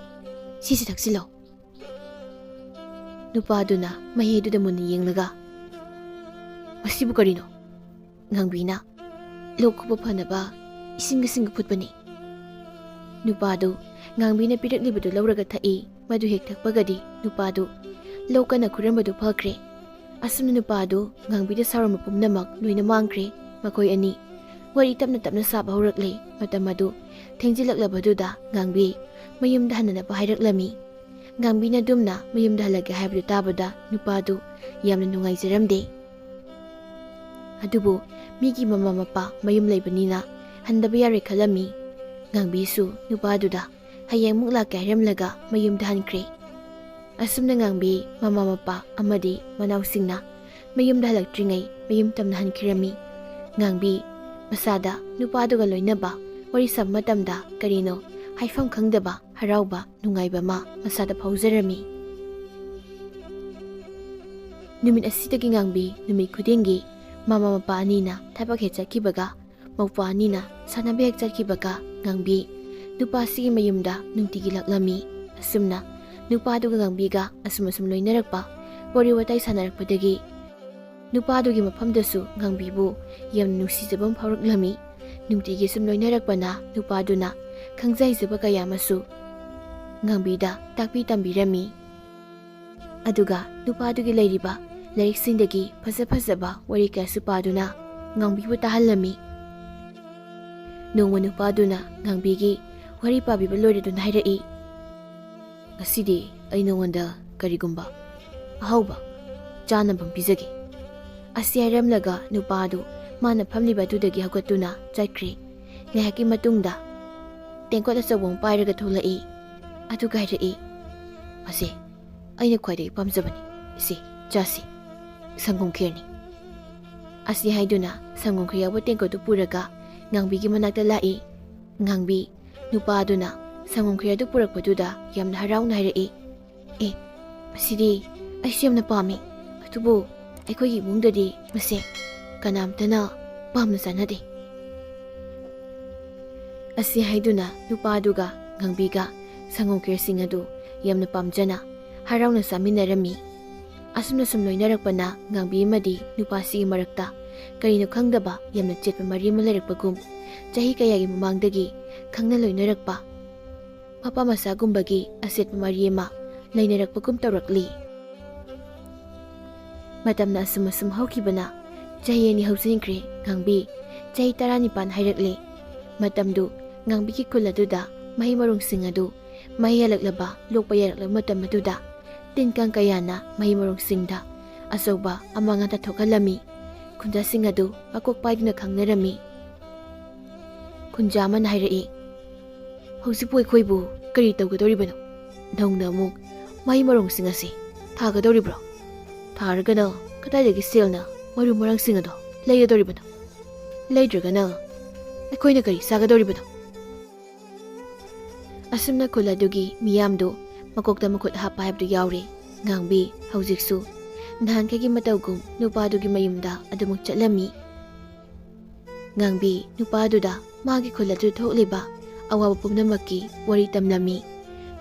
ꯁꯤꯁꯤ ꯊꯛꯆꯤꯜꯂꯣ꯫" ꯅꯨꯄꯥꯗꯨꯅ ꯃꯍꯤꯗꯨꯗ ꯃꯨꯟꯅ ꯌꯦꯡꯂꯒ, "ꯃꯁꯤꯕꯨ ꯀꯔꯤꯅꯣ?" ꯉꯥꯡꯕꯤꯅ, "ꯂꯣꯛ ꯈꯨꯕ ꯐꯅꯕ ꯏꯁꯤꯡꯒ ꯁꯤꯡꯒ ꯐꯨꯠꯄꯅꯤ꯫" ꯅꯨꯄꯥꯗꯨ ꯉꯥꯡꯕꯤꯅ ꯄꯤꯔꯛꯂꯤꯕꯗꯨ ꯂꯧꯔꯒ ꯊꯛꯏ꯫ ꯃꯗꯨ ꯍꯦꯛ ꯊꯛꯄꯒꯗꯤ ꯅꯨꯄꯥꯗꯨ ꯂꯣꯛ ꯀꯟꯅ ꯈꯨꯔꯝꯕꯗꯨ ꯐꯈ꯭ꯔꯦ꯫ ꯑꯁꯨꯝꯅ ꯅꯨꯄꯥꯗꯨ ꯉꯥꯡꯕꯤꯗ ꯁꯥꯎꯔꯝꯕ ꯄꯨꯝꯅꯃꯛ ꯂꯣꯏꯅ ꯃꯥꯡꯈ꯭ꯔꯦ꯫ ꯃꯈꯣꯏ ꯑꯅꯤ ꯋꯥꯔꯤ ꯇꯞꯅ ꯇꯞꯅ ꯁꯥꯕ ꯍꯧꯔꯛꯂꯦ꯫ ꯃꯇꯝ ꯑꯗꯨ ꯊꯦꯡꯖꯤꯜꯂꯛꯂꯕꯗꯨꯗ ꯉꯥꯡꯕꯤ ꯃꯌꯨꯝꯗ ꯍꯟꯅꯅꯕ ꯍꯥꯏꯔꯛꯂꯝꯃꯤ꯫ ꯉꯥꯡꯕꯤꯅ ꯑꯗꯨꯝꯅ ꯃꯌꯨꯝꯗ ꯍꯜꯂꯒꯦ ꯍꯥꯏꯕꯗꯨ ꯇꯥꯕꯗ ꯅꯨꯄꯥꯗꯨ ꯌꯥꯝꯅ ꯅꯨꯡꯉꯥꯏꯖꯔꯝꯗꯦ꯫ ꯑꯗꯨꯕꯨ ꯃꯤꯒꯤ ꯃꯃꯥ ꯃꯄꯥ ꯃꯌꯨꯝ ꯂꯩꯕꯅꯤꯅ ꯍꯟꯗꯕ ꯌꯥꯔꯣꯏ ꯈꯜꯂꯝꯃꯤ꯫ ꯉꯥꯡꯕꯤꯁꯨ ꯅꯨꯄꯥꯗꯨꯗ ꯍꯌꯦꯡ ꯑꯃꯨꯛ ꯂꯥꯛꯀꯦ ꯍꯥꯏꯔꯝꯂꯒ ꯃꯌꯨꯝꯗ ꯍꯟꯈ꯭ꯔꯦ꯫ ꯑꯁꯨꯝꯅ ꯉꯥꯡꯕꯤ ꯃꯃꯥ ꯃꯄꯥ ꯑꯃꯗꯤ ꯃꯅꯥꯎꯁꯤꯡꯅ ꯃꯌꯨꯝꯗ ꯍꯜꯂꯛꯇ꯭ꯔꯤꯉꯩ ꯃꯌꯨꯝ ꯇꯝꯅ ꯍꯟꯈꯤꯔꯝꯃꯤ꯫ ꯉꯥꯡꯕꯤ ꯃꯁꯥꯗ ꯅꯨꯄꯥꯗꯨꯒ ꯂꯣꯏꯅꯕ ꯋꯥꯔꯤ ꯁꯥꯕ ꯃꯇꯝꯗ ꯀꯔꯤꯅꯣ ꯍꯥꯏꯐꯝ ꯈꯪꯗꯕ ꯍꯔꯥꯎꯕ ꯅꯨꯡꯉꯥꯏꯕ ꯑꯃ ꯃꯁꯥꯗ ꯐꯥꯎꯖꯔꯝꯃꯤ꯫ ꯅꯨꯃꯤꯠ ꯑꯁꯤꯗꯒꯤ ꯉꯥꯡꯕꯤ ꯅꯨꯃꯤꯠ ꯈꯨꯗꯤꯡꯒꯤ ꯃꯃꯥ ꯃꯄꯥ ꯑꯅꯤꯅ ꯊꯕꯛ ꯍꯦꯛ ꯆꯠꯈꯤꯕꯒ, ꯃꯧꯄ꯭ꯋꯥ ꯑꯅꯤꯅ ꯁꯥꯟꯅꯕ ꯍꯦꯛ ꯆꯠꯈꯤꯕꯒ ꯉꯥꯡꯕꯤ ꯅꯨꯄꯥꯁꯤꯒꯤ ꯃꯌꯨꯝꯗ ꯅꯨꯡꯇꯤꯒꯤ ꯂꯥꯛꯂꯝꯃꯤ꯫ ꯑꯁꯨꯝꯅ ꯅꯨꯄꯥꯗꯨꯒ ꯉꯥꯡꯕꯤꯒ ꯑꯁꯨꯝ ꯑꯁꯨꯝ ꯂꯣꯏꯅꯔꯛꯄ, ꯋꯥꯔꯤ ꯋꯥꯇꯥꯏ ꯁꯥꯟꯅꯔꯛꯄꯗꯒꯤ ꯅꯨꯄꯥꯗꯨꯒꯤ ꯃꯐꯝꯗꯁꯨ ꯉꯥꯡꯕꯤꯕꯨ ꯌꯥꯝꯅ ꯅꯨꯡꯁꯤꯖꯕ ꯑꯃ ꯐꯥꯎꯔꯛꯂꯝꯃꯤ꯫ ꯅꯨꯡꯇꯤꯒꯤ ꯁꯨꯝ ꯂꯣꯏꯅꯔꯛꯄꯅ ꯅꯨꯄꯥꯗꯨꯅ ꯈꯪꯖ ꯍꯩꯖꯕ ꯀꯌꯥ ꯑꯃꯁꯨ ꯉꯥꯡꯕꯤꯗ ꯇꯥꯛꯄꯤ ꯇꯝꯕꯤꯔꯝꯃꯤ꯫ ꯑꯗꯨꯒ ꯅꯨꯄꯥꯗꯨꯒꯤ ꯂꯩꯔꯤꯕ ꯂꯥꯏꯔꯤꯛꯁꯤꯡꯗꯒꯤ ꯐꯖ ꯐꯖꯕ ꯋꯥꯔꯤ ꯀꯌꯥꯁꯨ ꯄꯥꯗꯨꯅ ꯉꯥꯡꯕꯤꯕꯨ ꯇꯥꯍꯜꯂꯝꯃꯤ꯫ ꯅꯣꯡꯃ ꯅꯨꯄꯥꯗꯨꯅ ꯉꯥꯡꯕꯤꯒꯤ ꯋꯥꯔꯤ ꯄꯥꯕꯤꯕ ꯂꯣꯏꯔꯗꯨꯅ ꯍꯥꯏꯔꯛꯏ, "ꯉꯁꯤꯗꯤ ꯑꯩ ꯅꯉꯣꯟꯗ ꯀꯔꯤꯒꯨꯝꯕ ꯑꯍꯥꯎꯕ ꯆꯥꯅꯕ ꯑꯃ ꯄꯤꯖꯒꯦ"꯫ ꯑꯁꯤ ꯍꯥꯏꯔꯝꯂꯒ ꯅꯨꯄꯥ ꯑꯗꯨ ꯃꯥꯅ ꯐꯝꯂꯤꯕ ꯑꯗꯨꯗꯒꯤ ꯍꯧꯒꯠꯇꯨꯅ ꯆꯠꯈ꯭ꯔꯦ꯫ ꯉꯥꯏꯍꯥꯛꯀꯤ ꯃꯇꯨꯡꯗ ꯇꯦꯡꯀꯣꯠ ꯑꯆꯧꯕ ꯑꯃ ꯄꯥꯏꯔꯒ ꯊꯣꯛꯂꯛꯏ꯫ ꯑꯗꯨꯒ ꯍꯥꯏꯔꯛꯏ, "ꯃꯁꯦ ꯑꯩꯅ ꯈ꯭ꯋꯥꯏꯗꯒꯤ ꯄꯥꯝꯖꯕꯅꯤ꯫ ꯏꯁꯦ, ꯆꯥꯁꯤ꯫ ꯁꯪꯒꯣꯝ ꯈꯦꯔꯅꯤ"꯫ ꯑꯁꯤ ꯍꯥꯏꯗꯨꯅ ꯁꯪꯒꯣꯝ ꯈꯦꯔ ꯌꯥꯎꯕ ꯇꯦꯡꯀꯣꯠꯇꯨ ꯄꯨꯔꯒ ꯉꯥꯡꯕꯤꯒꯤ ꯃꯅꯥꯛꯇ ꯂꯥꯛꯏ꯫ ꯉꯥꯡꯕꯤ, ꯅꯨꯄꯥ ꯑꯗꯨꯅ ꯁꯪꯒꯣꯝ ꯈꯦꯔ ꯑꯗꯨ ꯄꯨꯔꯛꯄꯗꯨꯗ ꯌꯥꯝꯅ ꯍꯔꯥꯎꯅ ꯍꯥꯏꯔꯛꯏ, "ꯑꯦ, ꯃꯁꯤꯗꯤ ꯑꯩꯁꯨ ꯌꯥꯝꯅ ꯄꯥꯝꯃꯤ꯫ ꯑꯗꯨꯕꯨ ꯑꯩꯈꯣꯏꯒꯤ ꯏꯃꯨꯡꯗꯗꯤ ꯃꯁꯦ ꯀꯅꯥꯝꯇꯅ ꯄꯥꯝꯅ ꯆꯥꯅꯗꯦ"꯫ ꯑꯁꯤ ꯍꯥꯏꯗꯨꯅ ꯅꯨꯄꯥꯗꯨꯒ ꯉꯥꯡꯕꯤꯒ ꯁꯪꯒꯣꯝ ꯈꯦꯔꯁꯤꯡ ꯑꯗꯨ ꯌꯥꯝꯅ ꯄꯥꯝꯖꯅ ꯍꯔꯥꯎꯅ ꯆꯥꯃꯤꯟꯅꯔꯝꯃꯤ꯫ ꯑꯁꯨꯝꯅ ꯁꯨꯝ ꯂꯣꯏꯅꯔꯛꯄꯅ ꯉꯥꯡꯕꯤ ꯑꯃꯗꯤ ꯅꯨꯄꯥꯁꯤꯒꯤ ꯃꯔꯛꯇ ꯀꯔꯤꯅꯣ ꯈꯪꯗꯕ ꯌꯥꯝꯅ ꯆꯦꯠꯄ ꯃꯔꯤ ꯑꯃ ꯂꯩꯔꯛꯄꯒꯨꯝ, ꯆꯍꯤ ꯀꯌꯥꯒꯤ ꯃꯃꯥꯡꯗꯒꯤ ꯈꯪꯅ ꯂꯣꯏꯅꯔꯛꯄ ꯃꯄꯥ ꯃꯆꯥꯒꯨꯝꯕꯒꯤ ꯑꯆꯦꯠꯄ ꯃꯔꯤ ꯑꯃ ꯂꯩꯅꯔꯛꯄꯒꯨꯝ ꯇꯧꯔꯛꯂꯤ꯫ ꯃꯇꯝꯅ ꯑꯁꯨꯝ ꯑꯁꯨꯝ ꯍꯧꯈꯤꯕꯅ ꯆꯍꯤ ꯑꯅꯤ ꯍꯧꯖꯤꯟꯈ꯭ꯔꯦ꯫ ꯉꯥꯡꯕꯤ ꯆꯍꯤ ꯇꯔꯥꯅꯤꯄꯥꯟ ꯍꯥꯏꯔꯛꯂꯦ꯫ ꯃꯇꯝꯗꯨ ꯉꯥꯡꯕꯤꯒꯤ ꯈꯨꯜ ꯑꯗꯨꯗ ꯃꯍꯩ ꯃꯔꯣꯡꯁꯤꯡ ꯑꯗꯨ ꯃꯍꯩ ꯌꯥꯜꯂꯛꯂꯕ, ꯂꯣꯛꯄ ꯌꯥꯔꯛꯂꯕ ꯃꯇꯝ ꯑꯗꯨꯗ ꯇꯤꯟ ꯀꯥꯡ ꯀꯌꯥꯅ ꯃꯍꯩ ꯃꯔꯣꯡꯁꯤꯡꯗ ꯑꯆꯧꯕ ꯑꯃꯥꯡ ꯑꯇꯥ ꯊꯣꯛꯍꯜꯂꯝꯃꯤ꯫ ꯈꯨꯟꯖꯥꯁꯤꯡ ꯑꯗꯨ ꯃꯀꯣꯛ ꯄꯥꯏꯗꯨꯅ ꯈꯪꯅꯔꯝꯃꯤ꯫ ꯈꯨꯟꯖꯥ ꯑꯃꯅ ꯍꯥꯏꯔꯛꯏ, "ꯍꯧꯖꯤꯛꯄꯨ ꯑꯩꯈꯣꯏꯕꯨ ꯀꯔꯤ ꯇꯧꯒꯗꯧꯔꯤꯕꯅꯣ? ꯅꯧꯅ ꯑꯃꯨꯛ ꯃꯍꯩ ꯃꯔꯣꯡꯁꯤꯡ ꯑꯁꯤ ꯊꯥꯒꯗꯧꯔꯤꯕ꯭ꯔꯣ? ꯊꯥꯔꯒꯅ ꯀꯗꯥꯏꯗꯒꯤ ꯁꯦꯜꯅ ꯃꯔꯨ ꯃꯔꯥꯡꯁꯤꯡ ꯑꯗꯣ ꯂꯩꯒꯗꯧꯔꯤꯕꯅꯣ? ꯂꯩꯗ꯭ꯔꯒꯅ ꯑꯩꯈꯣꯏꯅ ꯀꯔꯤ ꯆꯥꯒꯗꯧꯔꯤꯕꯅꯣ?" ꯑꯁꯨꯝꯅ ꯈꯨꯜ ꯑꯗꯨꯒꯤ ꯃꯤꯌꯥꯝꯗꯨ ꯃꯀꯣꯛꯇ ꯃꯈꯨꯠ ꯍꯥꯞꯄ ꯍꯥꯏꯕꯗꯨ ꯌꯥꯎꯔꯦ꯫ ꯉꯥꯡꯕꯤ ꯍꯧꯖꯤꯛꯁꯨ ꯅꯍꯥꯟꯈꯩꯒꯤ ꯃꯇꯧꯒꯨꯝ ꯅꯨꯄꯥꯗꯨꯒꯤ ꯃꯌꯨꯝꯗ ꯑꯗꯨꯃꯛ ꯆꯠꯂꯝꯃꯤ꯫ ꯉꯥꯡꯕꯤ ꯅꯨꯄꯥꯗꯨꯗ ꯃꯥꯒꯤ ꯈꯨꯜ ꯑꯗꯨꯗ ꯊꯣꯛꯂꯤꯕ ꯑꯋꯥꯕ ꯄꯨꯝꯅꯃꯛꯀꯤ ꯋꯥꯔꯤ ꯇꯝꯂꯝꯃꯤ꯫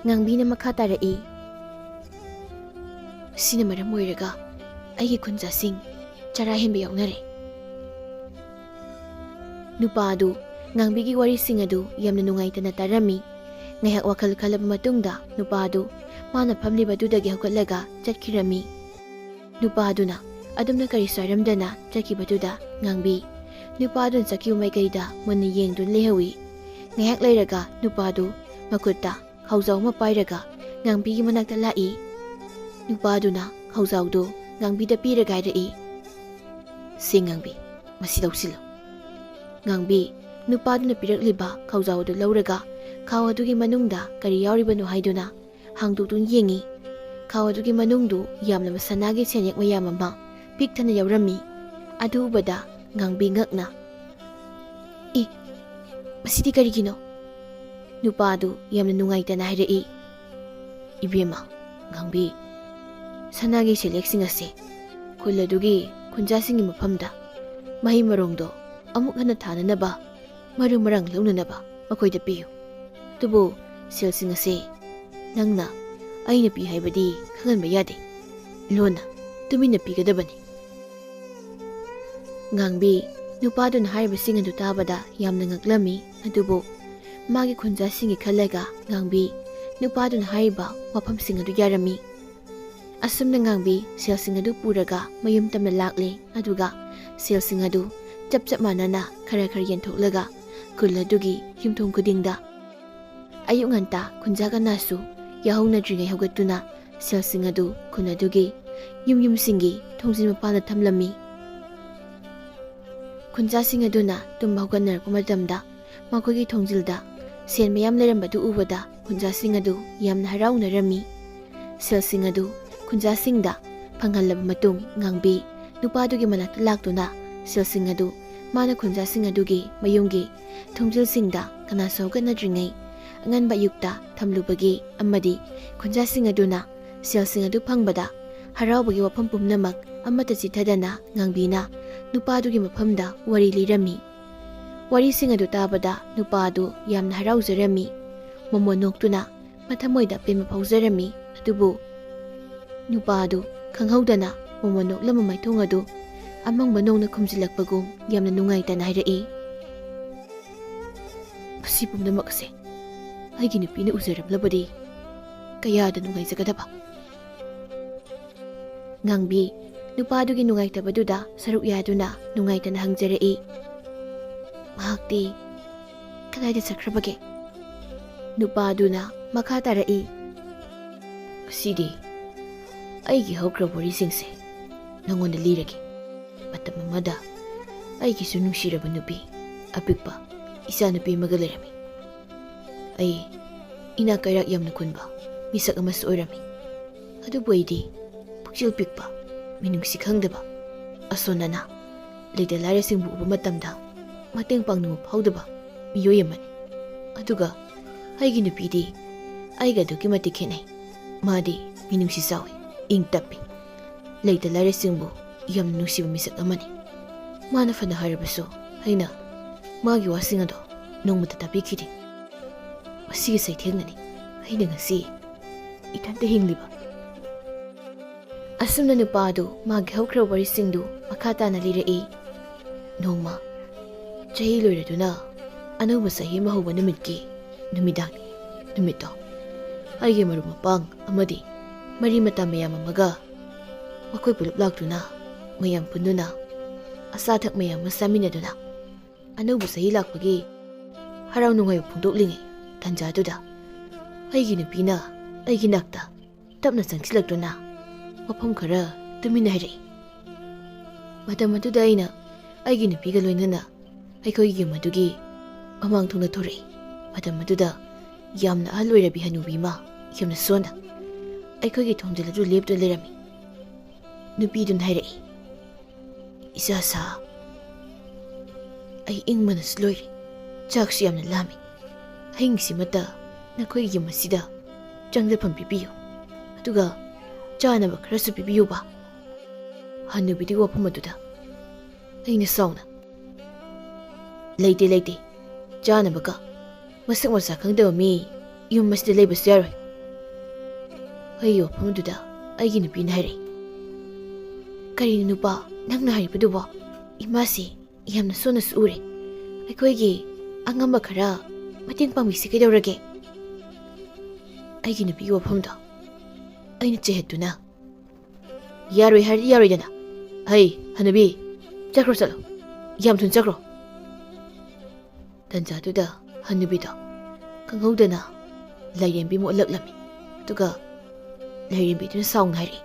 ꯉꯥꯡꯕꯤꯅ ꯃꯈꯥ ꯇꯥꯔꯛꯏ, ꯑꯁꯤꯅ ꯃꯔꯝ ꯑꯣꯏꯔꯒ ꯑꯩꯒꯤ ꯈꯨꯟꯖꯥꯁꯤꯡ ꯆꯔꯥ ꯍꯦꯟꯕ ꯌꯥꯎꯅꯔꯦ꯫ ꯅꯨꯄꯥ ꯑꯗꯨ ꯉꯥꯡꯕꯤꯒꯤ ꯋꯥꯔꯤꯁꯤꯡ ꯑꯗꯨ ꯌꯥꯝꯅ ꯅꯨꯡꯉꯥꯏꯇꯅ ꯇꯥꯔꯝꯃꯤ꯫ ꯉꯥꯏꯍꯥꯛ ꯋꯥꯈꯜ ꯈꯜꯂꯕ ꯃꯇꯨꯡꯗ ꯅꯨꯄꯥ ꯑꯗꯨ ꯃꯥꯅ ꯐꯝꯂꯤꯕꯗꯨꯗꯒꯤ ꯍꯧꯒꯠꯂꯒ ꯆꯠꯈꯤꯔꯝꯃꯤ꯫ ꯅꯨꯄꯥ ꯑꯗꯨꯅ ꯑꯗꯨꯝꯅ ꯀꯔꯤꯁꯨ ꯍꯥꯏꯔꯝꯗꯅ ꯆꯠꯈꯤꯕꯗꯨꯗ ꯉꯥꯡꯕꯤ ꯅꯨꯄꯥ ꯑꯗꯨꯅ ꯆꯠꯈꯤꯕ ꯃꯥꯏꯀꯩꯗ ꯃꯨꯟꯅ ꯌꯦꯡꯗꯨꯅ ꯂꯩꯍꯧꯏ꯫ ꯉꯥꯏꯍꯥꯛ ꯂꯩꯔꯒ ꯅꯨꯄꯥ ꯑꯗꯨ ꯃꯈꯨꯠꯇ ꯈꯥꯎꯖꯥꯎ ꯑꯃ ꯄꯥꯏꯔꯒ ꯉꯥꯡꯕꯤꯒꯤ ꯃꯅꯥꯛꯇ ꯂꯥꯛꯏ꯫ ꯅꯨꯄꯥ ꯑꯗꯨꯅ ꯈꯥꯎꯖꯥꯎꯗꯨ ꯉꯥꯡꯕꯤꯗ ꯄꯤꯔꯒ ꯍꯥꯏꯔꯛꯏ, "ꯁꯦ ꯉꯥꯡꯕꯤ, ꯃꯁꯤ ꯂꯧꯁꯤꯜꯂꯨ꯫" ꯉꯥꯡꯕꯤ ꯅꯨꯄꯥꯗꯨꯅ ꯄꯤꯔꯛꯂꯤꯕ ꯈꯥꯎꯖꯥꯎ ꯑꯗꯨ ꯂꯧꯔꯒ ꯈꯥꯎ ꯑꯗꯨꯒꯤ ꯃꯅꯨꯡꯗ ꯀꯔꯤ ꯌꯥꯎꯔꯤꯕꯅꯣ ꯍꯥꯏꯗꯨꯅ ꯍꯥꯡꯗꯣꯛꯇꯨꯅ ꯌꯦꯡꯉꯤ꯫ ꯈꯥꯎ ꯑꯗꯨꯒꯤ ꯃꯅꯨꯡꯗꯨ ꯌꯥꯝꯂꯕ ꯁꯅꯥꯒꯤ ꯁꯦꯟꯌꯦꯛ ꯃꯌꯥꯝ ꯑꯃ ꯄꯤꯛ ꯊꯟꯅ ꯌꯥꯎꯔꯝꯃꯤ꯫ ꯑꯗꯨ ꯎꯕꯗ ꯉꯥꯡꯕꯤ ꯉꯛꯅ, "ꯑꯦ, ꯃꯁꯤꯗꯤ ꯀꯔꯤꯒꯤꯅꯣ?" ꯅꯨꯄꯥ ꯑꯗꯨ ꯌꯥꯝꯅ ꯅꯨꯡꯉꯥꯏꯇꯅ ꯍꯥꯏꯔꯛꯏ, "ꯏꯕꯦꯝꯃ, ꯉꯥꯡꯕꯤ, ꯁꯅꯥꯒꯤ ꯁꯦꯟꯌꯦꯛꯁꯤꯡ ꯑꯁꯤ ꯈꯨꯜ ꯑꯗꯨꯒꯤ ꯈꯨꯟꯖꯥꯁꯤꯡꯒꯤ ꯃꯐꯝꯗ ꯃꯍꯩ ꯃꯔꯣꯡꯗꯣ ꯑꯃꯨꯛ ꯍꯟꯅ ꯊꯥꯅꯅꯕ, ꯃꯔꯨ ꯃꯔꯥꯡ ꯂꯧꯅꯅꯕ ꯃꯈꯣꯏꯗ ꯄꯤꯌꯨ꯫ ꯑꯗꯨꯕꯨ ꯁꯦꯜꯁꯤꯡ ꯑꯁꯤ ꯅꯪꯅ ꯑꯩꯅ ꯄꯤ ꯍꯥꯏꯕꯗꯤ ꯈꯪꯍꯟꯕ ꯌꯥꯗꯦ꯫ ꯂꯣꯟꯅ ꯇꯨꯃꯤꯟꯅ ꯄꯤꯒꯗꯕꯅꯤ꯫" ꯉꯥꯡꯕꯤ ꯅꯨꯄꯥꯗꯨꯅ ꯍꯥꯏꯔꯤꯕꯁꯤꯡ ꯑꯗꯨ ꯇꯥꯕꯗ ꯌꯥꯝꯅ ꯉꯛꯂꯝꯃꯤ꯫ ꯑꯗꯨꯕꯨ ꯃꯥꯒꯤ ꯈꯨꯟꯖꯥꯁꯤꯡꯒꯤ ꯈꯜꯂꯒ ꯉꯥꯡꯕꯤ ꯅꯨꯄꯥꯗꯨꯅ ꯍꯥꯏꯔꯤꯕ ꯋꯥꯐꯝꯁꯤꯡ ꯑꯗꯨ ꯌꯥꯔꯝꯃꯤ꯫ ꯑꯁꯨꯝꯅ ꯉꯥꯡꯕꯤ ꯁꯦꯜꯁꯤꯡ ꯑꯗꯨ ꯄꯨꯔꯒ ꯃꯌꯨꯝ ꯇꯝꯅ ꯂꯥꯛꯂꯦ꯫ ꯑꯗꯨꯒ ꯁꯦꯜꯁꯤꯡ ꯑꯗꯨ ꯆꯞ ꯆꯞ ꯃꯥꯟꯅꯅ ꯈꯔ ꯈꯔ ꯌꯦꯟꯊꯣꯛꯂꯒ ꯈꯨꯜ ꯑꯗꯨꯒꯤ ꯌꯨꯝꯊꯣꯡ ꯈꯨꯗꯤꯡꯗ ꯑꯌꯨꯛ ꯉꯟꯇꯥ ꯈꯨꯟꯖꯥ ꯀꯅꯥꯁꯨ ꯌꯥꯍꯧꯅꯗ꯭ꯔꯤꯉꯩ ꯍꯧꯒꯠꯇꯨꯅ ꯁꯦꯜꯁꯤꯡ ꯑꯗꯨ ꯈꯨꯟ ꯑꯗꯨꯒꯤ ꯌꯨꯝ ꯌꯨꯝꯁꯤꯡꯒꯤ ꯊꯣꯡꯖꯤꯟ ꯃꯄꯥꯟꯗ ꯊꯝꯂꯝꯃꯤ꯫ ꯈꯨꯟꯖꯥꯁꯤꯡ ꯑꯗꯨꯅ ꯇꯨꯝꯕ ꯍꯧꯒꯠꯅꯔꯛꯄ ꯃꯇꯝꯗ ꯃꯈꯣꯏꯒꯤ ꯊꯣꯡꯖꯤꯜꯗ ꯁꯦꯜ ꯃꯌꯥꯝ ꯂꯩꯔꯝꯕꯗꯨ ꯎꯕꯗ ꯈꯨꯟꯖꯥꯁꯤꯡ ꯑꯗꯨ ꯌꯥꯝꯅ ꯍꯔꯥꯎꯅꯔꯝꯃꯤ꯫ ꯁꯦꯜꯁꯤꯡ ꯑꯗꯨ ꯈꯨꯟꯖꯥꯁꯤꯡꯗ ꯐꯪꯍꯜꯂꯕ ꯃꯇꯨꯡ ꯉꯥꯡꯕꯤ ꯅꯨꯄꯥꯗꯨꯒꯤ ꯃꯅꯥꯛꯇ ꯂꯥꯛꯇꯨꯅ ꯁꯦꯜꯁꯤꯡ ꯑꯗꯨ ꯃꯥꯅ ꯈꯨꯟꯖꯥꯁꯤꯡ ꯑꯗꯨꯒꯤ ꯃꯌꯨꯝꯒꯤ ꯊꯣꯡꯖꯤꯜꯁꯤꯡꯗ ꯀꯅꯥꯁꯨ ꯍꯧꯒꯠꯅꯗ꯭ꯔꯤꯉꯩ ꯑꯉꯟꯕ ꯑꯌꯨꯛꯇ ꯊꯝꯂꯨꯕꯒꯤ ꯑꯃꯗꯤ ꯈꯨꯟꯖꯥꯁꯤꯡ ꯑꯗꯨꯅ ꯁꯦꯜꯁꯤꯡ ꯑꯗꯨ ꯐꯪꯕꯗ ꯍꯔꯥꯎꯕꯒꯤ ꯋꯥꯐꯝ ꯄꯨꯝꯅꯃꯛ ꯑꯃꯠꯇ ꯆꯤꯠꯊꯗꯅ ꯉꯥꯡꯕꯤꯅ ꯅꯨꯄꯥꯗꯨꯒꯤ ꯃꯐꯝꯗ ꯋꯥꯔꯤ ꯂꯤꯔꯝꯃꯤ꯫ ꯋꯥꯔꯤꯁꯤꯡ ꯑꯗꯨ ꯇꯥꯕꯗ ꯅꯨꯄꯥ ꯑꯗꯨ ꯌꯥꯝꯅ ꯍꯔꯥꯎꯖꯔꯝꯃꯤ꯫ ꯃꯃꯣꯟ ꯅꯣꯛꯇꯨꯅ ꯃꯊꯃꯣꯏꯗ ꯄꯦꯟꯕ ꯐꯥꯎꯖꯔꯝꯃꯤ꯫ ꯑꯗꯨꯕꯨ ꯅꯨꯄꯥ ꯑꯗꯨ ꯈꯪꯍꯧꯗꯅ ꯃꯃꯜ ꯅꯣꯛꯂꯝꯕ ꯃꯥꯏꯊꯣꯡ ꯑꯗꯨ ꯑꯃꯪꯕ ꯅꯣꯡꯅ ꯈꯨꯝꯖꯤꯜꯂꯛꯄꯒꯨꯝ ꯌꯥꯝꯅ ꯅꯨꯡꯉꯥꯏꯇꯅ ꯍꯥꯏꯔꯛꯏ꯫ "ꯃꯁꯤ ꯄꯨꯝꯅꯃꯛ ꯑꯁꯦ ꯑꯩꯒꯤ ꯅꯨꯄꯤꯅ ꯎꯖꯔꯝꯂꯕꯗꯤ ꯀꯌꯥꯗ ꯅꯨꯡꯉꯥꯏꯖꯒꯗꯕ!" ꯉꯥꯡꯕꯤ ꯅꯨꯄꯥꯗꯨꯒꯤ ꯅꯨꯡꯉꯥꯏꯇꯕꯗꯨꯗ ꯁꯔꯨꯛ ꯌꯥꯗꯨꯅ ꯅꯨꯡꯉꯥꯏꯇꯅ ꯍꯪꯖꯔꯛꯏ, "ꯃꯍꯥꯛꯇꯤ ꯀꯗꯥꯏꯗ ꯆꯠꯈ꯭ꯔꯕꯒꯦ?" ꯅꯨꯄꯥꯗꯨꯅ ꯃꯈꯥ ꯇꯥꯔꯛꯏ, "ꯉꯁꯤꯗꯤ ꯑꯩꯒꯤ ꯍꯧꯈ꯭ꯔꯕ ꯋꯥꯔꯤꯁꯤꯡꯁꯦ ꯅꯉꯣꯟꯗ ꯂꯤꯔꯒꯦ꯫ ꯃꯇꯝ ꯑꯃꯗ ꯑꯩꯒꯤꯁꯨ ꯅꯨꯡꯁꯤꯔꯕ ꯅꯨꯄꯤ ꯑꯄꯤꯛꯄ ꯏꯆꯥꯅꯨꯄꯤ ꯑꯃꯒ ꯂꯩꯔꯝꯃꯤ꯫ ꯑꯩ ꯏꯅꯥꯛ ꯀꯩꯔꯥꯛ ꯌꯥꯝꯅ ꯈꯨꯟꯕ ꯃꯤꯁꯛ ꯑꯃꯁꯨ ꯑꯣꯏꯔꯝꯃꯤ꯫ ꯑꯗꯨꯕꯨ ꯑꯩꯗꯤ ꯄꯨꯛꯆꯦꯜ ꯄꯤꯛꯄ, ꯃꯤꯅꯨꯡꯁꯤ ꯈꯪꯗꯕ, ꯑꯁꯣꯟ ꯑꯅꯥ, ꯂꯩꯇ ꯂꯥꯏꯔꯁꯤꯡꯕꯨ ꯎꯕ ꯃꯇꯝꯗ ꯃꯇꯦꯡ ꯄꯥꯡꯅꯤꯡꯕ ꯐꯥꯎꯗꯕ ꯃꯤꯑꯣꯏ ꯑꯃꯅꯤ꯫ ꯑꯗꯨꯒ ꯑꯩꯒꯤ ꯅꯨꯄꯤꯗꯤ ꯑꯩꯒ ꯑꯗꯨꯛꯀꯤ ꯃꯇꯤꯛ ꯈꯦꯠꯅꯩ꯫ ꯃꯥꯗꯤ ꯃꯤꯅꯨꯡꯁꯤ ꯆꯥꯎꯏ, ꯏꯪ ꯇꯞꯄꯤ, ꯂꯩꯇ ꯂꯥꯏꯔꯁꯤꯡꯕꯨ ꯌꯥꯝꯅ ꯅꯨꯡꯁꯤꯕ ꯃꯤꯁꯛ ꯑꯃꯅꯤ꯫ ꯃꯥꯅ ꯐꯅ ꯍꯥꯏꯔꯕꯁꯨ ꯑꯩꯅ ꯃꯥꯒꯤ ꯋꯥꯁꯤꯡ ꯑꯗꯣ ꯅꯣꯡꯃꯇ ꯇꯥꯕꯤꯈꯤꯗꯦ꯫ ꯃꯁꯤꯒꯤ ꯆꯩꯊꯦꯡꯅꯅꯤ ꯑꯩꯅ ꯉꯁꯤ ꯏꯊꯟꯇ ꯍꯤꯡꯂꯤꯕ꯫" ꯑꯁꯨꯝꯅ ꯅꯨꯄꯥ ꯑꯗꯨ ꯃꯥꯒꯤ ꯍꯧꯈ꯭ꯔꯕ ꯋꯥꯔꯤꯁꯤꯡꯗꯨ ꯃꯈꯥ ꯇꯥꯅ ꯂꯤꯔꯛꯏ꯫ ꯅꯣꯡꯃ ꯆꯍꯤ ꯂꯣꯏꯔꯗꯨꯅ ꯑꯅꯧꯕ ꯆꯍꯤ ꯑꯃ ꯍꯧꯕ ꯅꯨꯃꯤꯠꯀꯤ ꯅꯨꯃꯤꯗꯥꯡꯅꯤ꯫ ꯅꯨꯃꯤꯠꯇꯣ ꯑꯩꯒꯤ ꯃꯔꯨꯞ ꯃꯄꯥꯡ ꯑꯃꯗꯤ ꯃꯔꯤ ꯃꯇꯥ ꯃꯌꯥꯝ ꯑꯃꯒ ꯃꯈꯣꯏ ꯄꯨꯂꯞ ꯂꯥꯛꯇꯨꯅ ꯃꯌꯥꯝ ꯄꯨꯟꯗꯨꯅ ꯑꯆꯥ ꯑꯊꯛ ꯃꯌꯥꯝ ꯑꯃ ꯆꯥꯃꯤꯟꯅꯗꯨꯅ ꯑꯅꯧꯕ ꯆꯍꯤ ꯂꯥꯛꯄꯒꯤ ꯍꯔꯥꯎ ꯅꯨꯡꯉꯥꯏꯕ ꯐꯣꯡꯗꯣꯛꯂꯤꯉꯩ ꯇꯥꯟꯖꯥꯗꯨꯗ ꯑꯩꯒꯤ ꯅꯨꯄꯤꯅ ꯑꯩꯒꯤ ꯅꯥꯛꯇ ꯇꯞꯅ ꯆꯪꯁꯤꯜꯂꯛꯇꯨꯅ ꯋꯥꯐꯝ ꯈꯔ ꯇꯨꯃꯤꯟꯅ ꯍꯥꯏꯔꯛꯏ꯫ ꯃꯇꯝ ꯑꯗꯨꯗ ꯑꯩꯅ ꯑꯩꯒꯤ ꯅꯨꯄꯤꯒ ꯂꯣꯏꯅꯅ ꯑꯩꯈꯣꯏꯒꯤ ꯌꯨꯝ ꯑꯗꯨꯒꯤ ꯃꯃꯥꯡ ꯊꯣꯡꯗ ꯊꯣꯔꯛꯏ꯫ ꯃꯇꯝ ꯑꯗꯨꯗ ꯌꯥꯝꯅ ꯑꯍꯜ ꯑꯣꯏꯔꯕꯤ ꯍꯅꯨꯕꯤ ꯑꯃ ꯌꯥꯝꯅ ꯁꯣꯟꯅ ꯑꯩꯈꯣꯏꯒꯤ ꯊꯣꯡꯖꯤꯜ ꯑꯗꯨ ꯂꯦꯞꯇꯨꯅ ꯂꯩꯔꯝꯃꯤ꯫ ꯅꯨꯄꯤꯗꯨꯅ ꯍꯥꯏꯔꯛꯏ, "ꯏꯆꯥ ꯁꯥ, ꯑꯩ ꯏꯪꯕꯅꯁꯨ ꯂꯣꯏꯔꯦ, ꯆꯥꯛꯁꯨ ꯌꯥꯝꯅ ꯂꯥꯝꯃꯤ꯫ ꯑꯍꯤꯡꯁꯤꯃꯇ ꯅꯈꯣꯏꯒꯤ ꯌꯨꯝ ꯑꯁꯤꯗ ꯆꯪꯖꯐꯝ ꯄꯤꯕꯤꯌꯨ, ꯑꯗꯨꯒ ꯆꯥꯅꯕ ꯈꯔꯁꯨ ꯄꯤꯕꯤꯌꯨꯕ꯫" ꯍꯅꯨꯕꯤꯗꯨꯒꯤ ꯋꯥꯐꯝ ꯑꯗꯨꯗ ꯑꯩꯅ ꯁꯥꯎꯅ, "ꯂꯩꯇꯦ, ꯂꯩꯇꯦ, ꯆꯥꯅꯕꯒ ꯃꯁꯛ ꯃꯁꯥ ꯈꯪꯗꯕ ꯃꯤ ꯌꯨꯝ ꯑꯁꯤꯗ ꯂꯩꯕꯁꯨ ꯌꯥꯔꯣꯏ꯫" ꯑꯩꯒꯤ ꯋꯥꯐꯝꯗꯨꯗ ꯑꯩꯒꯤ ꯅꯨꯄꯤꯅ ꯍꯥꯏꯔꯛꯏ꯫ "ꯀꯔꯤꯅꯣ ꯅꯨꯄꯥ, ꯅꯪꯅ ꯍꯥꯏꯔꯤꯕꯗꯨꯕꯣ? ꯏꯃꯥꯁꯤ ꯌꯥꯝꯅ ꯁꯣꯟꯅꯁꯨ ꯎꯔꯦ꯫ ꯑꯩꯈꯣꯏꯒꯤ ꯑꯉꯝꯕ ꯈꯔ ꯃꯇꯦꯡ ꯄꯥꯡꯕꯤꯁꯤ ꯀꯩꯗꯧꯔꯒꯦ?" ꯑꯩꯒꯤ ꯅꯨꯄꯤꯒꯤ ꯋꯥꯐꯝꯗꯣ ꯑꯩꯅ ꯆꯩꯍꯠꯇꯨꯅ, "ꯌꯥꯔꯣꯏ ꯍꯥꯏꯔꯗꯤ ꯌꯥꯔꯣꯏꯗꯅ꯫ ꯍꯩ, ꯍꯅꯨꯕꯤ, ꯆꯠꯈ꯭ꯔꯣ ꯆꯠꯂꯣ꯫ ꯌꯥꯝ ꯊꯨꯅ ꯆꯠꯈ꯭ꯔꯣ꯫" ꯇꯟꯖꯥꯗꯨꯗ ꯍꯅꯨꯕꯤꯗꯣ ꯈꯪꯍꯧꯗꯅ ꯂꯥꯏꯔꯦꯝꯕꯤ ꯑꯃ ꯑꯣꯜꯂꯛꯂꯝꯃꯤ꯫ ꯑꯗꯨꯒ ꯂꯥꯏꯔꯦꯝꯕꯤꯗꯨꯅ ꯁꯥꯎꯅ ꯍꯥꯏꯔꯛꯏ,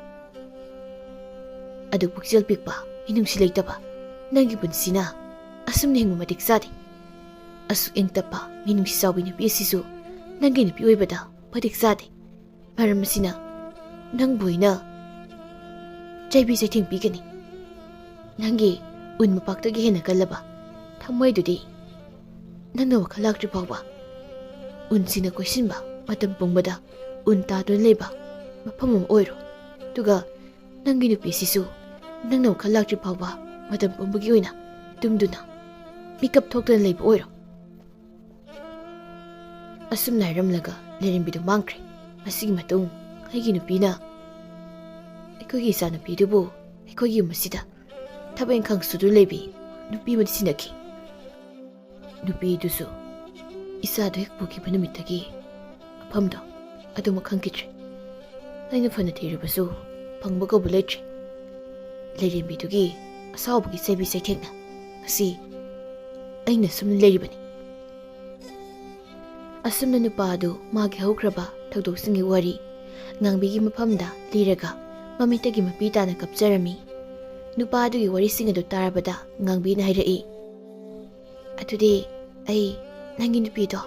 "ꯑꯗꯨ ꯄꯨꯛꯆꯦꯜ ꯄꯤꯛꯄ, ꯃꯤꯅꯨꯡꯁꯤ ꯂꯩꯇꯕ ꯅꯪꯒꯤ ꯄꯨꯟꯁꯤꯅ ꯑꯁꯨꯝꯅ ꯍꯤꯡꯕ ꯃꯇꯤꯛ ꯆꯥꯗꯦ꯫ ꯑꯁꯨꯛ ꯏꯪ ꯇꯞꯄ, ꯃꯤꯅꯨꯡꯁꯤ ꯆꯥꯎꯕꯤ ꯅꯨꯄꯤ ꯑꯁꯤꯁꯨ ꯅꯪꯒꯤ ꯅꯨꯄꯤ ꯑꯣꯏꯕꯗ ꯃꯇꯤꯛ ꯆꯥꯗꯦ꯫ ꯃꯔꯝ ꯑꯁꯤꯅ ꯅꯪꯕꯨ ꯑꯩꯅ ꯆꯩꯕꯤ ꯆꯩꯊꯦꯡ ꯄꯤꯒꯅꯤ꯫ ꯅꯪꯒꯤ ꯎꯟ ꯃꯄꯥꯛꯇꯒꯤ ꯍꯦꯟꯅ ꯀꯜꯂꯕ ꯊꯃꯣꯏꯗꯨꯗꯤ ꯅꯪꯅ ꯋꯥꯈꯜ ꯂꯥꯛꯇ꯭ꯔꯤ ꯐꯥꯎꯕ ꯎꯟꯁꯤꯡꯅ ꯀꯣꯏꯁꯤꯟꯕ ꯃꯇꯝ ꯄꯨꯝꯕꯗ ꯎꯟ ꯇꯥꯗꯨꯅ ꯂꯩꯕ ꯃꯐꯝ ꯑꯃ ꯑꯣꯏꯔꯣ꯫ ꯑꯗꯨꯒ ꯅꯪꯒꯤ ꯅꯨꯄꯤꯁꯤꯁꯨ ꯅꯪꯅ ꯋꯥꯈꯜ ꯂꯥꯛꯇ꯭ꯔꯤ ꯐꯥꯎꯕ ꯃꯇꯝ ꯄꯨꯝꯕꯒꯤ ꯑꯣꯏꯅ ꯇꯨꯝꯗꯨꯅ ꯃꯤꯀꯞ ꯊꯣꯛꯇꯅ ꯂꯩꯕ ꯑꯣꯏꯔꯣ꯫" ꯑꯁꯨꯝꯅ ꯍꯥꯏꯔꯝꯂꯒ ꯂꯥꯏꯔꯦꯝꯕꯤꯗꯨ ꯃꯥꯡꯈ꯭ꯔꯦ꯫ ꯃꯁꯤꯒꯤ ꯃꯇꯨꯡ ꯑꯩꯒꯤ ꯅꯨꯄꯤꯅ ꯑꯩꯈꯣꯏꯒꯤ ꯏꯆꯥꯅꯨꯄꯤꯗꯨꯕꯨ ꯑꯩꯈꯣꯏꯒꯤ ꯌꯨꯝ ꯑꯁꯤꯗ ꯊꯕꯛ ꯏꯪꯈꯥꯡ ꯁꯨꯗꯨꯅ ꯂꯩꯕꯤ ꯅꯨꯄꯤ ꯑꯃꯗꯤ ꯁꯤꯟꯅꯈꯤ꯫ ꯅꯨꯄꯤꯗꯨꯁꯨ ꯏꯆꯥꯗꯨ ꯍꯦꯛ ꯄꯨꯈꯤꯕ ꯅꯨꯃꯤꯠꯇꯒꯤ ꯃꯐꯝꯗꯣ ꯑꯗꯨꯃꯛ ꯈꯪꯈꯤꯗ꯭ꯔꯦ꯫ ꯑꯩꯅ ꯐꯅ ꯊꯤꯔꯕꯁꯨ ꯐꯪꯕ ꯀꯧꯕ ꯂꯩꯇ꯭ꯔꯦ꯫ ꯂꯥꯏꯔꯦꯝꯕꯤꯗꯨꯒꯤ ꯑꯁꯥꯎꯕꯒꯤ ꯆꯩꯕꯤ ꯆꯩꯊꯦꯡꯅ ꯉꯁꯤ ꯑꯩꯅ ꯁꯨꯝ ꯂꯩꯔꯤꯕꯅꯤ꯫ ꯑꯁꯨꯝꯅ ꯅꯨꯄꯥ ꯑꯗꯨ ꯃꯥꯒꯤ ꯍꯧꯈ꯭ꯔꯕ ꯊꯧꯗꯣꯛꯁꯤꯡꯒꯤ ꯋꯥꯔꯤ ꯉꯥꯡꯕꯤꯒꯤ ꯃꯐꯝꯗ ꯂꯤꯔꯒ ꯃꯃꯤꯠꯇꯒꯤ ꯃꯄꯤ ꯇꯥꯅ ꯀꯞꯆꯔꯝꯃꯤ꯫ ꯅꯨꯄꯥ ꯑꯗꯨꯒꯤ ꯋꯥꯔꯤꯁꯤꯡ ꯑꯗꯨ ꯇꯥꯔꯕꯗ ꯉꯥꯡꯕꯤꯅ ꯍꯥꯏꯔꯛꯏ, "ꯑꯗꯨꯗꯤ ꯑꯩ ꯅꯪꯒꯤ ꯅꯨꯄꯤꯗꯣ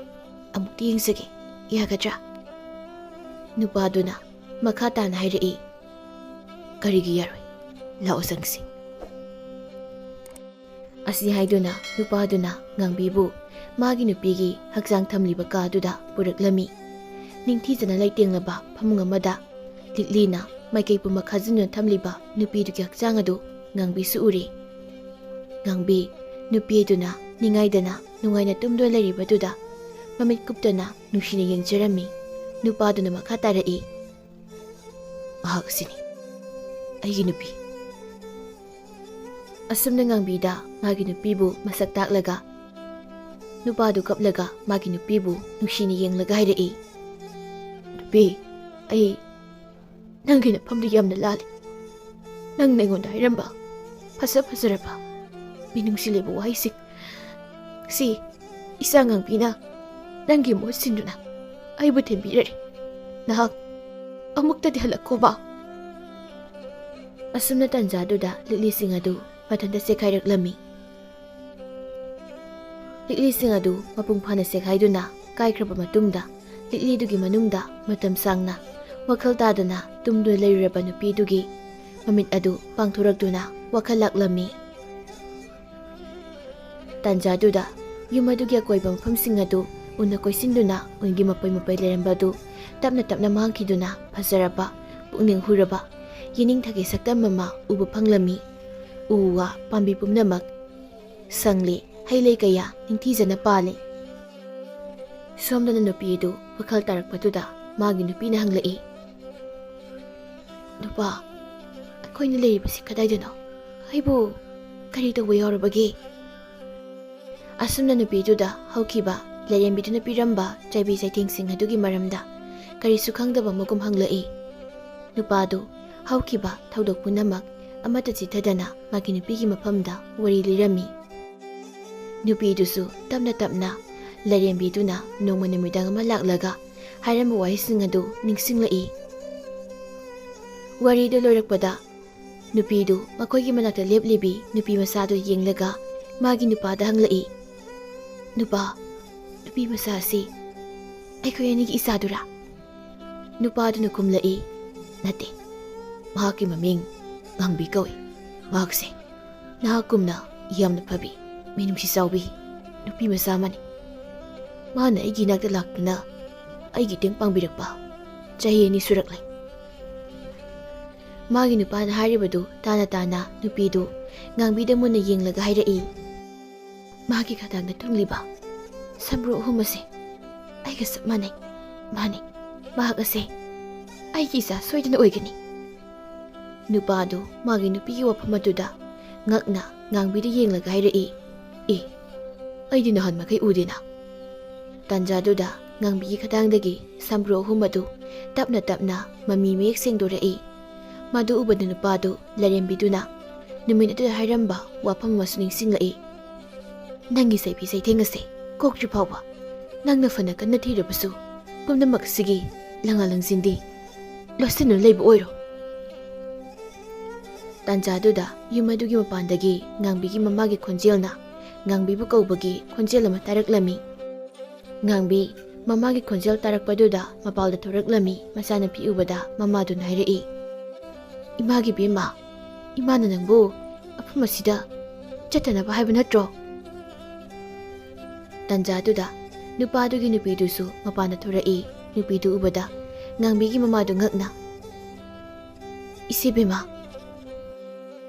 ꯑꯃꯨꯛꯇ ꯌꯦꯡꯖꯒꯦ, ꯌꯥꯒꯗ꯭ꯔꯥ?" ꯅꯨꯄꯥꯗꯨꯅ ꯃꯈꯥ ꯇꯥꯅ ꯍꯥꯏꯔꯛꯏ, "ꯀꯔꯤꯒꯤ ꯌꯥꯔꯣꯏ? ꯂꯥꯛꯑꯣ ꯆꯪꯁꯤ꯫" ꯑꯁꯤ ꯍꯥꯏꯗꯨꯅ ꯅꯨꯄꯥꯗꯨꯅ ꯉꯥꯡꯕꯤꯕꯨ ꯃꯥꯒꯤ ꯅꯨꯄꯤꯒꯤ ꯍꯛꯆꯥꯡ ꯊꯝꯂꯤꯕ ꯀꯥꯗꯨꯗ ꯄꯨꯔꯛꯂꯝꯃꯤ꯫ ꯅꯤꯡꯊꯤꯖꯅ ꯂꯩꯇꯦꯡꯂꯕ ꯐꯃꯨꯡ ꯑꯃꯗ ꯂꯤꯛꯂꯤꯅ ꯃꯥꯏꯀꯩ ꯄꯨꯝꯕ ꯈꯥꯖꯤꯟꯗꯨꯅ ꯊꯝꯂꯤꯕ ꯅꯨꯄꯤꯗꯨꯒꯤ ꯍꯛꯆꯥꯡ ꯑꯗꯨ ꯉꯥꯡꯕꯤꯁꯨ ꯎꯔꯤ꯫ ꯉꯥꯡꯕꯤ ꯅꯨꯄꯤ ꯑꯗꯨꯅ ꯅꯤꯡꯉꯥꯏꯗꯅ ꯅꯨꯡꯉꯥꯏꯅ ꯇꯨꯝꯗꯨꯅ ꯂꯩꯔꯤꯕꯗꯨꯗ ꯃꯃꯤꯠ ꯀꯨꯞꯇꯅ ꯅꯨꯡꯁꯤꯅ ꯌꯦꯡꯖꯔꯝꯃꯤ꯫ ꯅꯨꯄꯥꯗꯨꯅ ꯃꯈꯥ ꯇꯥꯔꯛꯏ, ꯃꯍꯥꯛ ꯑꯁꯤꯅꯤ, ꯑꯩꯒꯤ ꯅꯨꯄꯤ꯫ ꯑꯁꯨꯝꯅ ꯉꯥꯡꯕꯤꯗ ꯃꯥꯒꯤ ꯅꯨꯄꯤꯕꯨ ꯃꯁꯛ ꯇꯥꯛꯂꯒ, ꯅꯨꯄꯥꯗꯨ ꯀꯞꯂꯒ ꯃꯥꯒꯤ ꯅꯨꯄꯤꯕꯨ ꯅꯨꯡꯁꯤꯅ ꯌꯦꯡꯂꯒ ꯍꯥꯏꯔꯛꯏ, "ꯅꯨꯄꯤ, ꯑꯩ ꯅꯪꯒꯤ ꯅꯐꯝꯗꯨ ꯌꯥꯝꯅ ꯂꯥꯜꯂꯤ꯫ ꯅꯪꯅ ꯑꯩꯉꯣꯟꯗ ꯍꯥꯏꯔꯝꯕ ꯐꯖ ꯐꯖꯔꯕ ꯃꯤꯅꯨꯡꯁꯤ ꯂꯩꯕ ꯋꯥꯍꯩꯁꯤꯡ ꯁꯤ ꯏꯆꯥ ꯉꯥꯡꯕꯤꯅ ꯅꯪꯒꯤ ꯃꯍꯨꯠ ꯁꯤꯟꯗꯨꯅ ꯑꯩꯕꯨ ꯊꯦꯝꯕꯤꯔꯔꯦ꯫ ꯅꯍꯥꯛ ꯑꯃꯨꯛꯇꯗꯤ ꯍꯜꯂꯛꯈꯣꯕ꯫" ꯑꯁꯨꯝꯅ ꯇꯟꯖꯥꯗꯨꯗ ꯂꯤꯛꯂꯤꯁꯤꯡ ꯑꯗꯨ ꯃꯊꯟꯇ ꯆꯦꯛꯈꯥꯏꯔꯛꯂꯝꯃꯤ꯫ ꯂꯤꯛꯂꯤꯁꯤꯡ ꯑꯗꯨ ꯃꯄꯨꯡ ꯐꯥꯅ ꯆꯦꯛꯈꯥꯏꯗꯨꯅ ꯀꯥꯏꯈ꯭ꯔꯕ ꯃꯇꯨꯡꯗ, ꯂꯤꯛꯂꯤꯗꯨꯒꯤ ꯃꯅꯨꯡꯗ ꯃꯇꯝ ꯁꯥꯡꯅ ꯋꯥꯈꯜ ꯇꯥꯗꯅ ꯇꯨꯝꯗꯨꯅ ꯂꯩꯔꯨꯔꯕ ꯅꯨꯄꯤꯗꯨꯒꯤ ꯃꯃꯤꯠ ꯑꯗꯨ ꯄꯥꯡꯊꯣꯔꯛꯇꯨꯅ ꯋꯥꯈꯜ ꯂꯥꯛꯂꯝꯃꯤ꯫ ꯇꯥꯟꯖꯥꯗꯨꯗ ꯌꯨꯝ ꯑꯗꯨꯒꯤ ꯑꯀꯣꯏꯕ ꯃꯐꯝꯁꯤꯡ ꯑꯗꯨ ꯎꯅ ꯀꯣꯏꯁꯤꯟꯗꯨꯅ ꯎꯟꯒꯤ ꯃꯄꯩ ꯃꯄꯩ ꯂꯩꯔꯝꯕ ꯑꯗꯨ ꯇꯞꯅ ꯇꯞꯅ ꯃꯥꯡꯈꯤꯗꯨꯅ ꯐꯖꯔꯕ ꯄꯨꯛꯅꯤꯡ ꯍꯨꯔꯕ ꯌꯦꯅꯤꯡꯊꯥꯒꯤ ꯁꯛꯇꯝ ꯑꯃ ꯎꯕ ꯐꯪꯂꯝꯃꯤ꯫ ꯎ ꯋꯥ ꯄꯥꯝꯕꯤ ꯄꯨꯝꯅꯃꯛ ꯁꯪꯂꯤ, ꯍꯩ ꯂꯩ ꯀꯌꯥ ꯅꯤꯡꯊꯤꯖꯅ ꯄꯥꯜꯂꯤ꯫ ꯁꯣꯝꯗꯅ ꯅꯨꯄꯤ ꯑꯗꯨ ꯋꯥꯈꯜ ꯇꯥꯔꯛꯄꯗꯨꯗ ꯃꯥꯒꯤ ꯅꯨꯄꯤꯅ ꯍꯪꯂꯛꯏ, "ꯅꯨꯄꯥ, ꯑꯩꯈꯣꯏꯅ ꯂꯩꯔꯤꯕꯁꯤ ꯀꯗꯥꯏꯗꯅꯣ? ꯑꯩꯕꯨ ꯀꯔꯤ ꯇꯧꯕ ꯌꯥꯎꯔꯕꯒꯦ?" ꯑꯁꯨꯝꯅ ꯅꯨꯄꯤꯗꯨꯗ ꯍꯧꯈꯤꯕ ꯂꯥꯏꯔꯦꯝꯕꯤꯗꯨꯅ ꯄꯤꯔꯝꯕ ꯆꯩꯕꯤ ꯆꯩꯊꯦꯡꯁꯤꯡ ꯑꯗꯨꯒꯤ ꯃꯔꯝꯗ ꯀꯔꯤꯁꯨ ꯈꯪꯗꯕ ꯃꯒꯨꯝ ꯍꯪꯂꯛꯏ꯫ ꯅꯨꯄꯥꯗꯨ ꯍꯧꯈꯤꯕ ꯊꯧꯗꯣꯛ ꯄꯨꯝꯅꯃꯛ ꯑꯃꯠꯇ ꯆꯤꯠꯊꯗꯅ ꯃꯥꯒꯤ ꯅꯨꯄꯤꯒꯤ ꯃꯐꯝꯗ ꯋꯥꯔꯤ ꯂꯤꯔꯝꯃꯤ꯫ ꯅꯨꯄꯤꯗꯨꯁꯨ ꯇꯞꯅ ꯇꯞꯅ ꯂꯥꯏꯔꯦꯝꯕꯤꯗꯨꯅ ꯅꯣꯡꯃ ꯅꯨꯃꯤꯗꯥꯡ ꯑꯃ ꯂꯥꯛꯂꯒ ꯍꯥꯏꯔꯝꯕ ꯋꯥꯍꯩꯁꯤꯡ ꯑꯗꯨ ꯅꯤꯡꯁꯤꯡꯂꯛꯏ꯫ ꯋꯥꯔꯤꯗꯨ ꯂꯣꯏꯔꯛꯄꯗ ꯅꯨꯄꯤꯗꯨ ꯃꯈꯣꯏꯒꯤ ꯃꯅꯥꯛꯇ ꯂꯦꯞꯂꯤꯕꯤ ꯅꯨꯄꯤ ꯃꯆꯥꯗꯨ ꯌꯦꯡꯂꯒ ꯃꯥꯒꯤ ꯅꯨꯄꯥꯗ ꯍꯪꯂꯛꯏ, "ꯅꯨꯄꯥ, ꯅꯨꯄꯤ ꯃꯆꯥ ꯑꯁꯤ ꯑꯩꯈꯣꯏ ꯑꯅꯤꯒꯤ ꯏꯆꯥꯗꯨꯔꯥ?" ꯅꯨꯄꯥꯗꯨꯅ ꯈꯨꯝꯂꯛꯏ, "ꯅꯠꯇꯦ, ꯃꯍꯥꯛꯀꯤ ꯃꯃꯤꯡ ꯉꯥꯡꯕꯤ ꯀꯧꯏ꯫ ꯃꯍꯥꯛꯁꯦ ꯅꯍꯥꯛꯀꯨꯝꯅ ꯌꯥꯝꯅ ꯐꯕꯤ, ꯃꯤꯅꯨꯡꯁꯤ ꯆꯥꯎꯕꯤ ꯅꯨꯄꯤ ꯃꯆꯥ ꯑꯃꯅꯤ꯫ ꯃꯥꯅ ꯑꯩꯒꯤ ꯏꯅꯥꯛꯇ ꯂꯥꯛꯇꯨꯅ ꯑꯩꯒꯤ ꯃꯇꯦꯡ ꯄꯥꯡꯕꯤꯔꯛꯄ ꯆꯍꯤ ꯑꯅꯤ ꯁꯨꯔꯛꯂꯦ꯫" ꯃꯥꯒꯤ ꯅꯨꯄꯥꯅ ꯍꯥꯏꯔꯤꯕꯗꯨ ꯇꯥꯅ ꯇꯥꯅ ꯅꯨꯄꯤꯗꯨ ꯉꯥꯡꯕꯤꯗ ꯃꯨꯟꯅ ꯌꯦꯡꯂꯒ ꯍꯥꯏꯔꯛꯏ, "ꯃꯥꯒꯤ ꯈꯗꯥꯡꯗ ꯊꯨꯡꯂꯤꯕ ꯁꯝꯕ꯭ꯔꯨ ꯑꯍꯨꯝ ꯑꯁꯦ ꯑꯩꯒ ꯆꯞ ꯃꯥꯟꯅꯩ꯫ ꯃꯥꯅꯤ, ꯃꯍꯥꯛ ꯑꯁꯦ ꯑꯩꯒꯤ ꯏꯆꯥ ꯁꯣꯏꯗꯅ ꯑꯣꯏꯒꯅꯤ꯫ ꯅꯨꯄꯥꯗꯨ ꯃꯥꯒꯤ ꯅꯨꯄꯤꯒꯤ ꯋꯥꯐꯝ ꯑꯗꯨꯗ ꯉꯛꯅ ꯉꯥꯡꯕꯤꯗ ꯌꯦꯡꯂꯒ ꯍꯥꯏꯔꯛꯏ, "ꯑꯦ, ꯑꯩꯗꯤ ꯅꯍꯥꯟ ꯃꯈꯩ ꯎꯗꯦꯅ"꯫ ꯇꯥꯟꯖꯥꯗꯨꯗ ꯉꯥꯡꯕꯤꯒꯤ ꯈꯗꯥꯡꯗꯒꯤ ꯁꯝꯕ꯭ꯔꯨ ꯑꯍꯨꯝ ꯑꯗꯨ ꯇꯞꯅ ꯇꯞꯅ ꯃꯃꯤ ꯃꯌꯦꯛ ꯁꯦꯡꯗꯣꯔꯛꯏ꯫ ꯃꯗꯨ ꯎꯕꯗ ꯅꯨꯄꯥꯗꯨ ꯂꯥꯏꯔꯦꯝꯕꯤꯗꯨꯅ ꯅꯨꯃꯤꯠ ꯑꯗꯨꯗ ꯍꯥꯏꯔꯝꯕ ꯋꯥꯐꯝ ꯑꯃꯁꯨ ꯅꯤꯡꯁꯤꯡꯂꯛꯏ꯫ "ꯅꯪꯒꯤ ꯆꯩꯕꯤ ꯆꯩꯊꯦꯡ ꯑꯁꯦ ꯀꯣꯛꯇ꯭ꯔꯤ ꯐꯥꯎꯕ ꯅꯪꯅ ꯐꯅ ꯀꯟꯅ ꯊꯤꯔꯕꯁꯨ ꯄꯨꯝꯅꯃꯛ ꯑꯁꯤꯒꯤ ꯂꯪꯉꯥ ꯂꯪꯁꯤꯟꯗꯤ ꯂꯣꯠꯁꯤꯟꯗꯨꯅ ꯂꯩꯕ ꯑꯣꯏꯔꯣ"꯫ ꯇꯥꯟꯖꯥꯗꯨꯗ ꯌꯨꯝ ꯑꯗꯨꯒꯤ ꯃꯄꯥꯟꯗꯒꯤ ꯉꯥꯡꯕꯤꯒꯤ ꯃꯃꯥꯒꯤ ꯈꯣꯟꯖꯦꯜꯅ ꯉꯥꯡꯕꯤꯕꯨ ꯀꯧꯕꯒꯤ ꯈꯣꯟꯖꯦꯜ ꯑꯃ ꯇꯥꯔꯛꯂꯝꯃꯤ꯫ ꯉꯥꯡꯕꯤ ꯃꯃꯥꯒꯤ ꯈꯣꯟꯖꯦꯜ ꯇꯥꯔꯛꯄꯗꯨꯗ ꯃꯄꯥꯜꯗ ꯊꯣꯔꯛꯂꯝꯃꯤ꯫ ꯃꯆꯥꯅꯨꯄꯤ ꯎꯕꯗ ꯃꯃꯥꯗꯨꯅ ꯍꯥꯏꯔꯛꯏ, "ꯏꯃꯥꯒꯤ ꯕꯦꯝꯃ, ꯏꯃꯥꯅ ꯅꯪꯕꯨ ꯃꯐꯝ ꯑꯁꯤꯗ ꯆꯠꯇꯅꯕ ꯍꯥꯏꯕ ꯅꯠꯇ꯭ꯔꯣ?" ꯇꯥꯟꯖꯥꯗꯨꯗ ꯅꯨꯄꯥꯗꯨꯒꯤ ꯅꯨꯄꯤꯗꯨꯁꯨ ꯃꯄꯥꯟꯗ ꯊꯣꯔꯛꯏ꯫ ꯅꯨꯄꯤꯗꯨ ꯎꯕꯗ ꯉꯥꯡꯕꯤꯒꯤ ꯃꯃꯥꯗꯨ ꯉꯛꯅ, "ꯏꯆꯦ ꯕꯦꯝꯃ"꯫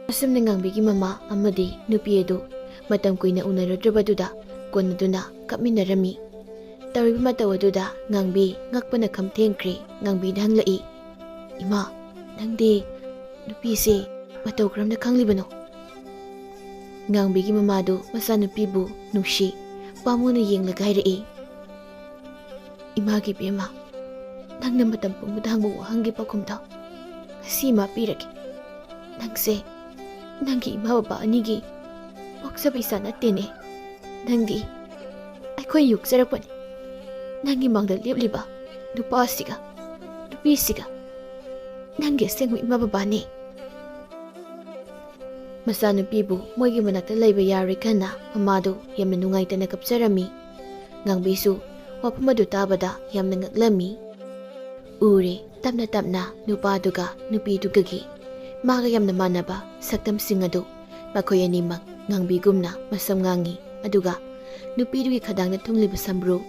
ꯑꯁꯨꯝꯅ ꯉꯥꯡꯕꯤꯒꯤ ꯃꯃꯥ ꯑꯃꯗꯤ ꯅꯨꯄꯤ ꯑꯗꯨ ꯃꯇꯝ ꯀꯨꯏꯅ ꯎꯅꯔꯨꯗ꯭ꯔꯕꯗꯨꯗ ꯀꯣꯟꯅꯗꯨꯅ ꯀꯞꯃꯤꯟꯅꯔꯝꯃꯤ꯫ ꯇꯧꯔꯤꯕ ꯃꯇꯧ ꯑꯗꯨꯗ ꯉꯥꯡꯕꯤ ꯉꯛꯄꯅ ꯈꯝ ꯊꯦꯡꯈ꯭ꯔꯦ꯫ ꯉꯥꯡꯕꯤꯅ ꯍꯪꯂꯛꯏ, "ꯏꯃꯥ, ꯅꯪꯗꯤ ꯅꯨꯄꯤꯁꯦ ꯃꯇꯧ ꯀꯔꯝꯅ ꯈꯪꯂꯤꯕꯅꯣ?" ꯉꯥꯡꯕꯤꯒꯤ ꯃꯃꯥꯗꯨ ꯃꯆꯥꯅꯨꯄꯤꯕꯨ ꯅꯨꯡꯁꯤ ꯄꯥꯝꯃꯨꯅ ꯌꯦꯡꯂꯒ ꯍꯥꯏꯔꯛꯏ, "ꯏꯃꯥꯒꯤ ꯕꯦꯝꯃ, ꯅꯪꯅ ꯃꯇꯝ ꯄꯨꯝꯕꯗ ꯍꯪꯕ ꯋꯥꯍꯪꯒꯤ ꯄꯥꯎꯈꯨꯝꯗꯣ ꯉꯁꯤ ꯏꯃꯥ ꯄꯤꯔꯒꯦ꯫ ꯅꯪꯁꯦ ꯅꯪꯒꯤ ꯏꯃꯥ ꯕꯕꯥ ꯑꯅꯤꯒꯤ ꯄꯣꯛꯆꯕ ꯏꯆꯥ ꯅꯠꯇꯦꯅꯦ꯫ ꯅꯪꯗꯤ ꯑꯩꯈꯣꯏ ꯌꯣꯛꯆꯔꯛꯄꯅꯤ꯫ ꯅꯪꯒꯤ ꯃꯥꯡꯗ ꯂꯦꯞꯂꯤꯕ ꯅꯨꯄꯥꯁꯤꯒ ꯅꯨꯄꯤꯁꯤꯒ ꯅꯪꯒꯤ ꯑꯁꯦꯡꯕ ꯏꯃꯥ ꯕꯕꯥꯅꯤ"꯫ ꯃꯆꯥꯅꯨꯄꯤꯕꯨ ꯃꯣꯏꯒꯤ ꯃꯅꯥꯛꯇ ꯂꯩꯕ ꯌꯥꯔꯣꯏ ꯈꯟꯅ ꯃꯃꯥꯗꯨ ꯌꯥꯝꯅ ꯅꯨꯡꯉꯥꯏꯇꯅ ꯀꯞꯆꯔꯝꯃꯤ꯫ ꯉꯥꯡꯕꯤꯁꯨ ꯋꯥꯐꯝ ꯑꯗꯨ ꯇꯥꯕꯗ ꯌꯥꯝꯅ ꯉꯛꯂꯝꯃꯤ꯫ ꯎꯔꯦ, ꯇꯞꯅ ꯇꯞꯅ ꯅꯨꯄꯥꯗꯨꯒ ꯅꯨꯄꯤꯗꯨꯒꯒꯤ ꯃꯥꯒ ꯌꯥꯝꯅ ꯃꯥꯟꯅꯕ ꯁꯛꯇꯝꯁꯤꯡ ꯑꯗꯨ꯫ ꯃꯈꯣꯏ ꯑꯅꯤꯃꯛ ꯉꯥꯡꯕꯤꯒꯨꯝꯅ ꯃꯁꯝ ꯉꯥꯡꯉꯤ, ꯑꯗꯨꯒ ꯅꯨꯄꯤꯗꯨꯒꯤ ꯈꯗꯥꯡꯗ ꯊꯨꯡꯂꯤꯕ ꯁꯝꯕ꯭ꯔꯨ꯫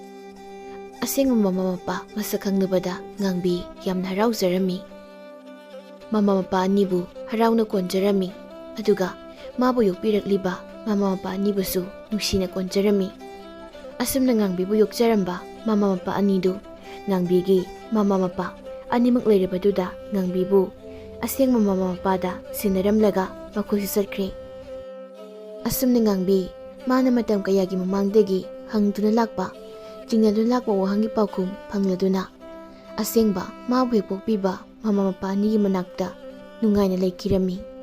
ꯑꯁꯦꯡꯕ ꯃꯃꯥ ꯃꯄꯥ ꯃꯁꯛ ꯈꯪꯂꯕꯗ ꯉꯥꯡꯕꯤ ꯌꯥꯝꯅ ꯍꯔꯥꯎꯖꯔꯝꯃꯤ꯫ ꯃꯃꯥ ꯃꯄꯥ ꯑꯅꯤꯕꯨ ꯍꯔꯥꯎꯅ ꯀꯣꯟꯖꯔꯝꯃꯤ, ꯑꯗꯨꯒ ꯃꯥꯕꯨ ꯌꯣꯛꯄꯤꯔꯛꯂꯤꯕ ꯃꯃꯥ ꯃꯄꯥ ꯑꯅꯤꯕꯨꯁꯨ ꯅꯨꯡꯁꯤꯅ ꯀꯣꯟꯖꯔꯝꯃꯤ꯫ ꯑꯁꯨꯝꯅ ꯉꯥꯡꯕꯤꯕꯨ ꯌꯣꯛꯆꯔꯝꯕ ꯃꯃꯥ ꯃꯄꯥ ꯑꯅꯤꯗꯨ ꯉꯥꯡꯕꯤꯒꯤ ꯃꯃꯥ ꯃꯄꯥ ꯑꯅꯤꯃꯛ ꯂꯩꯔꯕꯗꯨꯗ ꯉꯥꯡꯕꯤꯕꯨ ꯑꯁꯦꯡꯕ ꯃꯃꯥ ꯃꯄꯥꯗ ꯁꯤꯟꯅꯔꯝꯂꯒ ꯃꯈꯣꯏꯁꯨ ꯆꯠꯈ꯭ꯔꯦ꯫ ꯑꯁꯨꯝꯅ ꯉꯥꯡꯕꯤ ꯃꯥꯅ ꯃꯇꯝ ꯀꯌꯥꯒꯤ ꯃꯃꯥꯡꯗꯒꯤ ꯍꯪꯗꯨꯅ ꯂꯥꯛꯄ, ꯆꯤꯡꯅꯗꯨꯅ ꯂꯥꯛꯄ ꯋꯥꯍꯪꯒꯤ ꯄꯥꯎꯈꯨꯝ ꯐꯪꯂꯗꯨꯅ ꯑꯁꯦꯡꯕ ꯃꯥꯕꯨ ꯍꯦꯛ ꯄꯣꯛꯄꯤꯕ ꯃꯃꯥ ꯃꯄꯥ ꯑꯅꯤꯒꯤ ꯃꯅꯥꯛꯇ ꯅꯨꯡꯉꯥꯏꯅ ꯂꯩꯈꯤꯔꯝꯃꯤ꯫